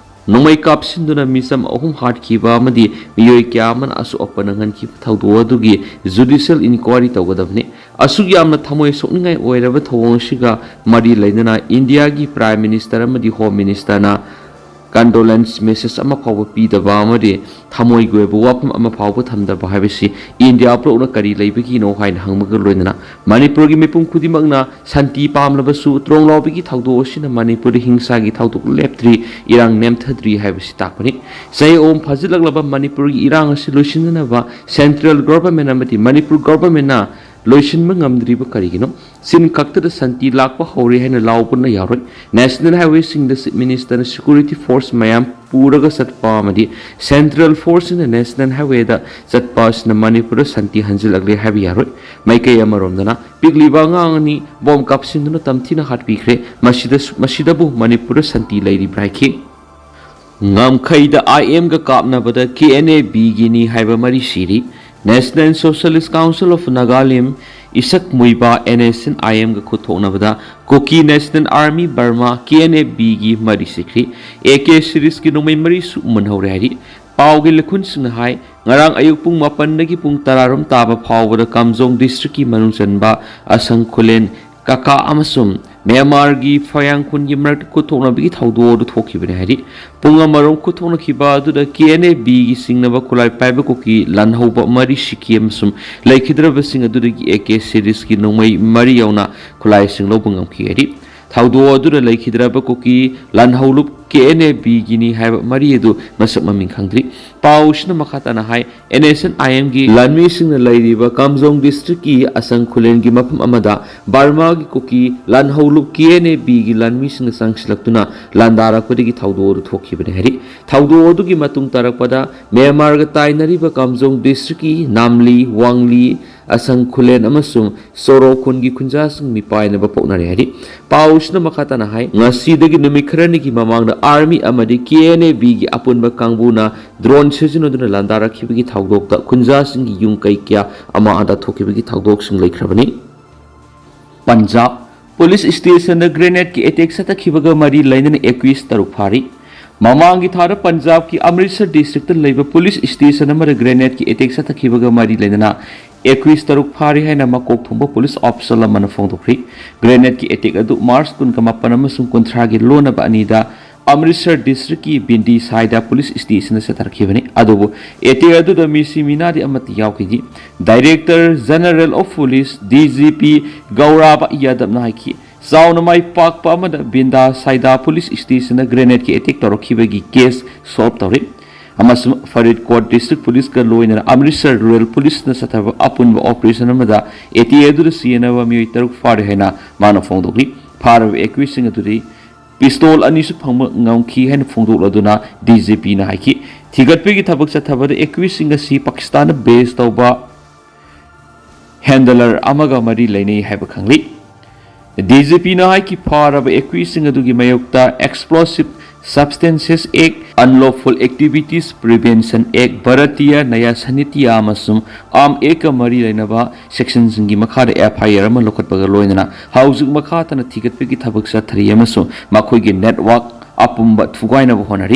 ꯅꯣꯡꯃꯩ ꯀꯥꯞꯁꯤꯟꯗꯨꯅ ꯃꯤꯆꯝ ꯑꯍꯨꯝ ꯍꯥꯠꯈꯤꯕ ꯑꯃꯗꯤ ꯃꯤꯑꯣꯏ ꯀꯌꯥ ꯑꯃꯅ ꯑꯁꯣꯛ ꯑꯄꯟ ꯅꯪꯍꯟꯈꯤꯕ ꯊꯧꯗꯣꯛ ꯑꯗꯨꯒꯤ ꯖꯨꯗꯤꯁꯤꯌꯦꯜ ꯏꯟꯀ꯭ꯋꯥꯏꯔꯤ ꯇꯧꯒꯗꯕꯅꯤ꯫ ꯑꯁꯨꯛ ꯌꯥꯝꯅ ꯊꯃꯣꯏ ꯁꯣꯛꯅꯤꯡꯉꯥꯏ ꯑꯣꯏꯔꯕ ꯊꯧꯑꯣꯡ ꯑꯁꯤꯒ ꯃꯔꯤ ꯂꯩꯅꯅ ꯏꯟꯗꯤꯌꯥꯒꯤ ꯄ꯭ꯔꯥꯏꯝ ꯃꯤꯅꯤꯁꯇꯔ ꯑꯃꯗꯤ ꯍꯣꯝ ꯃꯤꯅꯤꯁꯇꯔꯅ ꯀꯟꯗꯣꯂꯦꯟꯁ ꯃꯦꯁꯦꯖ ꯑꯃ ꯐꯥꯎꯕ ꯄꯤꯗꯕ ꯑꯃꯗꯤ ꯊꯃꯣꯏꯒꯤ ꯑꯣꯏꯕ ꯋꯥꯐꯝ ꯑꯃ ꯐꯥꯎꯕ ꯊꯝꯗꯕ ꯍꯥꯏꯕꯁꯤ ꯏꯟꯗꯤꯌꯥ ꯄꯨꯂꯞꯅ ꯀꯔꯤ ꯂꯩꯕꯒꯤꯅꯣ ꯍꯥꯏꯅ ꯍꯪꯕꯒ ꯂꯣꯏꯅꯅ ꯃꯅꯤꯄꯨꯔꯒꯤ ꯃꯤꯄꯨꯝ ꯈꯨꯗꯤꯡꯃꯛꯅ ꯁꯥꯟꯇꯤ ꯄꯥꯝꯂꯕꯁꯨ ꯇ꯭ꯔꯣꯡꯂꯥꯎꯕꯤꯒꯤ ꯊꯧꯗꯣꯛ ꯑꯁꯤꯅ ꯃꯅꯤꯄꯨꯔꯗ ꯍꯤꯡꯁꯥꯒꯤ ꯊꯧꯗꯣꯛ ꯂꯦꯞꯇ꯭ꯔꯤ, ꯏꯔꯥꯡ ꯅꯦꯝꯊꯗ꯭ꯔꯤ ꯍꯥꯏꯕꯁꯤ ꯇꯥꯛꯄꯅꯤ꯫ ꯆꯍꯤ ꯑꯍꯨꯝ ꯐꯥꯖꯤꯜꯂꯛꯂꯕ ꯃꯅꯤꯄꯨꯔꯒꯤ ꯏꯔꯥꯡ ꯑꯁꯤ ꯂꯣꯏꯁꯤꯟꯅꯅꯕ ꯁꯦꯟꯇ꯭ꯔꯦꯜ ꯒꯣꯚꯔꯟꯃꯦꯟꯠ ꯑꯃꯗꯤ ꯃꯅꯤꯄꯨꯔ ꯒꯣꯚꯔꯟꯃꯦꯟꯠꯅ ꯂꯣꯏꯁꯤꯟꯕ ꯉꯝꯗ꯭ꯔꯤꯕ ꯀꯔꯤꯒꯤꯅꯣ? ꯆꯤꯟ ꯈꯛꯇꯗ ꯁꯥꯟꯇꯤ ꯂꯥꯛꯄ ꯍꯧꯔꯦ ꯍꯥꯏꯅ ꯂꯥꯎꯕꯅ ꯌꯥꯔꯣꯏ꯫ ꯅꯦꯁꯅꯦꯜ ꯍꯥꯏꯋꯦꯁꯤꯡꯗ ꯆꯤꯐ ꯃꯤꯅꯤꯁꯇꯔꯅ ꯁꯦꯀ꯭ꯌꯨꯔꯤꯇꯤ ꯐꯣꯔꯁ ꯃꯌꯥꯝ ꯄꯨꯔꯒ ꯆꯠꯄ ꯑꯃꯗꯤ ꯁꯦꯟꯇ꯭ꯔꯦꯜ ꯐꯣꯔꯁꯁꯤꯡꯅ ꯅꯦꯁꯅꯦꯜ ꯍꯥꯏꯋꯦꯗ ꯆꯠꯄ ꯑꯁꯤꯅ ꯃꯅꯤꯄꯨꯔꯗ ꯁꯥꯟꯇꯤ ꯍꯟꯖꯤꯜꯂꯛꯂꯦ ꯍꯥꯏꯕ ꯌꯥꯔꯣꯏ꯫ ꯃꯥꯏꯀꯩ ꯑꯃꯔꯣꯝꯗꯅ ꯄꯤꯛꯂꯤꯕ ꯑꯉꯥꯡ ꯑꯅꯤ ꯕꯣꯝ ꯀꯥꯞꯁꯤꯟꯗꯨꯅ ꯇꯝꯊꯤꯅ ꯍꯥꯠꯄꯤꯈ꯭ꯔꯦ꯫ ꯃꯁꯤꯗꯁꯨ, ꯃꯁꯤꯗꯕꯨ ꯃꯅꯤꯄꯨꯔꯗ ꯁꯥꯟꯇꯤ ꯂꯩꯔꯤꯕ꯭ꯔꯥ ꯍꯥꯏꯈꯤ꯫ ꯉꯝꯈꯩꯗ ꯑꯥꯏ ꯑꯦꯝꯒ ꯀꯥꯞꯅꯕꯗ ꯀꯦ ꯑꯦꯟ ꯑꯦ ꯕꯤꯒꯤꯅꯤ ꯍꯥꯏꯕ ꯃꯔꯤ ꯁꯤꯔꯤ꯫ National Socialist Council of Nagalim, Isak Muivah N S N I ꯑꯦꯝꯒ ꯈꯨꯠ ꯊꯣꯛꯅꯕꯗ Kuki national army Burma, K N A ꯕꯤꯒꯤ ꯃꯔꯤ ꯁꯤꯈ꯭ꯔꯤ꯫ ꯑꯦ ꯀꯦ ꯁꯤꯔꯤꯁꯀꯤ ꯅꯣꯡꯃꯩ ꯃꯔꯤꯁꯨ ꯃꯨꯟꯍꯧꯔꯦ ꯍꯥꯏꯔꯤ꯫ ꯄꯥꯎꯒꯤ ꯂꯤꯈꯨꯟꯁꯤꯡꯅ ꯍꯥꯏ, ꯉꯔꯥꯡ ꯑꯌꯨꯛ ꯄꯨꯡ ꯃꯥꯄꯟꯗꯒꯤ ꯄꯨꯡ ꯇꯔꯥꯔꯣꯝ ꯇꯥꯕ ꯐꯥꯎꯕꯗ ꯀꯥꯝꯖꯣꯡ ꯗꯤꯁꯇ꯭ꯔꯤꯛꯀꯤ ꯃꯅꯨꯡ ꯆꯟꯕ ꯑꯁꯪ ꯈꯨꯂꯦꯟ, ꯀꯀꯥ ꯑꯃꯁꯨꯡ ꯃ꯭ꯌꯥꯟꯃꯥꯔꯒꯤ ꯐꯌꯥꯡ ꯈꯨꯟꯒꯤ ꯃꯔꯛꯇ ꯈꯨꯠ ꯊꯣꯛꯅꯕꯒꯤ ꯊꯧꯗꯣꯛ ꯑꯗꯨ ꯊꯣꯛꯈꯤꯕꯅꯤ ꯍꯥꯏꯔꯤ꯫ ꯄꯨꯡ ꯑꯃꯔꯣꯝ ꯈꯨꯠ ꯊꯣꯛꯅꯈꯤꯕ ꯑꯗꯨꯗ ꯀꯦ ꯑꯦꯟ ꯑꯦ ꯕꯤꯒꯤ ꯆꯤꯡꯅꯕ ꯈꯨꯠꯂꯥꯏ ꯄꯥꯏꯕ ꯀꯨꯀꯤ ꯂꯥꯟꯍꯧꯕ ꯃꯔꯤ ꯁꯤꯈꯤ ꯑꯃꯁꯨꯡ ꯂꯩꯈꯤꯗ꯭ꯔꯕꯁꯤꯡ ꯑꯗꯨꯗꯒꯤ ꯑꯦ ꯀꯦ ꯁꯤꯔꯤꯁꯀꯤ ꯅꯣꯡꯃꯩ ꯃꯔꯤ ꯌꯥꯎꯅ ꯈꯨꯠꯂꯥꯏꯁꯤꯡ ꯂꯧꯕ ꯉꯝꯈꯤ ꯍꯥꯏꯔꯤ꯫ ꯊꯧꯗꯣꯛ ꯑꯗꯨꯗ ꯂꯩꯈꯤꯗ꯭ꯔꯕ ꯀꯨꯀꯤ ꯂꯥꯟꯍꯧꯂꯨꯞ ꯀꯦ ꯑꯦꯟ ꯑꯦ ꯕꯤꯒꯤꯅꯤ ꯍꯥꯏꯕ ꯃꯔꯤ ꯑꯗꯨ ꯃꯁꯛ ꯃꯃꯤꯡ ꯈꯪꯗ꯭ꯔꯤ꯫ ꯄꯥꯎꯁꯤꯅ ꯃꯈꯥ ꯇꯥꯅ ꯍꯥꯏ, ꯑꯦꯟ ꯑꯦꯁ ꯑꯦꯟ ꯑꯥꯏ ꯑꯦꯝꯒꯤ ꯂꯥꯟꯃꯤꯁꯤꯡꯅ ꯂꯩꯔꯤꯕ ꯀꯥꯝꯖꯣꯡ ꯗꯤꯁꯇ꯭ꯔꯤꯛꯀꯤ ꯑꯁꯪ ꯈꯨꯂꯦꯟꯒꯤ ꯃꯐꯝ ꯑꯃꯗ ꯕꯔꯃꯥꯒꯤ ꯀꯨꯀꯤ ꯂꯥꯟꯍꯧꯂꯨꯞ ꯀꯦ ꯑꯦꯟ ꯑꯦ ꯕꯤꯒꯤ ꯂꯥꯟꯃꯤꯁꯤꯡꯅ ꯆꯪꯁꯤꯜꯂꯛꯇꯨꯅ ꯂꯥꯟꯗꯥꯔꯛꯄꯗꯒꯤ ꯊꯧꯗꯣꯛ ꯑꯗꯨ ꯊꯣꯛꯈꯤꯕꯅꯤ ꯍꯥꯏꯔꯤ꯫ ꯊꯧꯗꯣꯛ ꯑꯗꯨꯒꯤ ꯃꯇꯨꯡ ꯇꯥꯔꯛꯄꯗ ꯃ꯭ꯌꯥꯟꯃꯥꯔꯒ ꯇꯥꯏꯅꯔꯤꯕ ꯀꯥꯝꯖꯣꯡ ꯗꯤꯁꯇ꯭ꯔꯤꯛꯀꯤ ꯅꯥꯝꯂꯤ, ꯋꯥꯡꯂꯤ, ꯑꯁꯪ ꯈꯨꯂꯦꯟ ꯑꯃꯁꯨꯡ ꯁꯣꯔꯣ ꯈꯨꯟꯒꯤ ꯈꯨꯟꯖꯥꯁꯤꯡ ꯃꯤꯄꯥꯏꯅꯕ ꯄꯣꯛꯅꯔꯦ ꯍꯥꯏꯔꯤ꯫ ꯄꯥꯎꯁꯤꯅ ꯃꯈꯥ ꯇꯥꯅ ꯍꯥꯏ, ꯉꯁꯤꯗꯒꯤ ꯅꯨꯃꯤꯠ ꯈꯔꯅꯤꯒꯤ ꯃꯃꯥꯡꯗ ꯑꯥꯔꯃꯤ ꯑꯃꯗꯤ ꯀꯦ ꯑꯦꯟ ꯑꯦ ꯕꯤꯒꯤ ꯑꯄꯨꯟꯕ ꯀꯥꯡꯕꯨꯅ ꯗ꯭ꯔꯣꯟ ꯁꯤꯖꯤꯟꯅꯗꯨꯅ ꯂꯥꯟꯗꯥꯔꯛꯈꯤꯕꯒꯤ ꯊꯧꯗꯣꯛꯇ ꯈꯨꯟꯖꯥꯁꯤꯡꯒꯤ ꯌꯨꯝ ꯀꯩ ꯀꯌꯥ ꯑꯃꯥꯡ ꯑꯇꯥ ꯊꯣꯛꯈꯤꯕꯒꯤ ꯊꯧꯗꯣꯛꯁꯤꯡ ꯂꯩꯈ꯭ꯔꯕꯅꯤ꯫ ꯄꯟꯖꯥꯕ ꯄꯨꯂꯤꯁ ꯁ꯭ꯇꯦꯁꯟꯗ ꯒ꯭ꯔꯦꯅꯦꯗꯀꯤ ꯑꯦꯇꯦꯛ ꯆꯠꯊꯈꯤꯕꯒ ꯃꯔꯤ ꯂꯩꯅꯅ ꯑꯦꯀ꯭ꯌꯨꯁ ꯇꯔꯨꯛ ꯐꯥꯔꯤ꯫ ꯃꯃꯥꯡꯒꯤ ꯊꯥꯗ ꯄꯟꯖꯥꯕꯀꯤ ꯑꯃ꯭ꯔꯤꯠꯁꯔ ꯗꯤꯁꯇ꯭ꯔꯤꯛꯇ ꯂꯩꯕ ꯄꯨꯂꯤꯁ ꯁ꯭ꯇꯦꯁꯟ ꯑꯃꯗ ꯒ꯭ꯔꯦꯅꯦꯗꯀꯤ ꯑꯦꯇꯦꯛ ꯆꯠꯊꯈꯤꯕꯒ ꯃꯔꯤ ꯂꯩꯅꯅ ꯑꯦꯀ꯭ꯌꯨꯁ ꯇꯔꯨꯛ ꯐꯥꯔꯦ ꯍꯥꯏꯅ ꯃꯀꯣꯛ ꯊꯣꯡꯕ ꯄꯨꯂꯤꯁ ꯑꯣꯐꯤꯁꯔ ꯑꯃꯅ ꯐꯣꯡꯗꯣꯛꯈ꯭ꯔꯤ꯫ ꯒ꯭ꯔꯦꯅꯦꯗꯀꯤ ꯑꯦꯇꯦꯛ ꯑꯗꯨ ꯃꯥꯔꯆ ꯀꯨꯟꯒ ꯃꯥꯄꯟ ꯑꯃꯁꯨꯡ ꯀꯨꯟꯊ꯭ꯔꯥꯒꯤ ꯂꯣꯟꯅꯕ ꯑꯅꯤꯗ ꯑꯃ꯭ꯔꯤꯠꯁꯔ ꯗꯤꯁꯇ꯭ꯔꯤꯛꯀꯤ ꯕꯤꯟꯗꯤ ꯁꯥꯏꯗ ꯄꯨꯂꯤꯁ ꯁ꯭ꯇꯦꯁꯟꯗ ꯆꯠꯊꯔꯛꯈꯤꯕꯅꯤ꯫ ꯑꯗꯨꯕꯨ ꯑꯦꯇꯦꯛ ꯑꯗꯨꯗ ꯃꯤꯁꯤ ꯃꯤꯅꯥꯗꯤ ꯑꯃꯠꯇ ꯌꯥꯎꯈꯤꯗꯦ꯫ Director general of police, D G P, Gaurav ꯌꯥꯗꯕꯅ ꯍꯥꯏꯈꯤ, ꯆꯥꯎꯅ ꯃꯥꯏ ꯄꯥꯛꯄ ꯑꯃꯗ ꯕꯤꯟꯗꯥ ꯁꯥꯏꯗꯥ ꯄꯨꯂꯤꯁ ꯁ꯭ꯇꯦꯁꯟꯗ ꯒ꯭ꯔꯦꯅꯦꯗꯀꯤ ꯑꯦꯇꯦꯛ ꯇꯧꯔꯛꯈꯤꯕꯒꯤ ꯀꯦꯁ ꯁꯣꯜꯕ ꯇꯧꯔꯦ ꯑꯃꯁꯨꯡ ꯐꯔꯤꯗꯀꯣꯠ ꯗꯤꯁꯇ꯭ꯔꯤꯛ ꯄꯨꯂꯤꯁꯀ ꯂꯣꯏꯅꯅ ꯑꯃ꯭ꯔꯤꯠꯁꯔ ꯔꯨꯔꯦꯜ ꯄꯨꯂꯤꯁꯅ ꯆꯠꯊꯕ ꯑꯄꯨꯟꯕ ꯑꯣꯄꯔꯦꯁꯟ ꯑꯃꯗ ꯑꯦꯇꯦꯛ ꯑꯗꯨꯗ ꯁꯤꯖꯤꯟꯅꯕ ꯃꯤꯑꯣꯏ ꯇꯔꯨꯛ ꯐꯥꯔꯦ ꯍꯥꯏꯅ ꯃꯥꯅ ꯐꯣꯡꯗꯣꯛꯂꯤ꯫ ꯐꯥꯔꯕ ꯑꯦꯀ꯭ꯌꯨꯁꯁꯤꯡ ꯑꯗꯨꯗꯤ ꯄꯤꯁꯇꯣꯜ ꯑꯅꯤꯁꯨ ꯐꯪꯕ ꯉꯝꯈꯤ ꯍꯥꯏꯅ ꯐꯣꯡꯗꯣꯛꯂꯗꯨꯅ ꯗꯤ ꯖꯤ ꯄꯤꯅ ꯍꯥꯏꯈꯤ꯫ ꯊꯤꯒꯠꯄꯒꯤ ꯊꯕꯛ ꯆꯠꯊꯕꯗ ꯑꯦꯀ꯭ꯌꯨꯁꯁꯤꯡ ꯑꯁꯤ ꯄꯥꯀꯤꯁꯇꯥꯟꯗ ꯕꯦꯁ ꯇꯧꯕ ꯍꯦꯟꯗꯂꯔ ꯑꯃꯒ ꯃꯔꯤ ꯂꯩꯅꯩ ꯍꯥꯏꯕ ꯈꯪꯂꯤ꯫ ꯗꯤ ꯖꯤ ꯄꯤꯅ ꯍꯥꯏꯈꯤ, ꯐꯥꯔꯕ ꯑꯦꯀ꯭ꯌꯨꯁꯁꯤꯡ ꯑꯗꯨꯒꯤ ꯃꯥꯌꯣꯛꯇ Explosive Substances Act, Unlawful Activities Prevention Act, Bharatiya ꯅ꯭ꯌꯥꯌ ꯁꯥꯍꯤꯇ꯭ꯌ ꯑꯃꯁꯨꯡ ꯑꯥꯔꯝ ꯑꯦꯛꯀ ꯃꯔꯤ ꯂꯩꯅꯕ ꯁꯦꯛꯁꯟꯁꯤꯡꯒꯤ ꯃꯈꯥꯗ ꯑꯦꯐ ꯑꯥꯏ ꯑꯥꯔ ꯑꯃ ꯂꯧꯈꯠꯄꯒ ꯂꯣꯏꯅꯅ ꯍꯧꯖꯤꯛ ꯃꯈꯥ ꯇꯥꯅ ꯊꯤꯒꯠꯄꯒꯤ ꯊꯕꯛ ꯆꯠꯊꯔꯤ ꯑꯃꯁꯨꯡ ꯃꯈꯣꯏꯒꯤ ꯅꯦꯠꯋꯥꯔꯛ ꯑꯄꯨꯝꯕ ꯊꯨꯒꯥꯏꯅꯕ ꯍꯣꯠꯅꯔꯤ꯫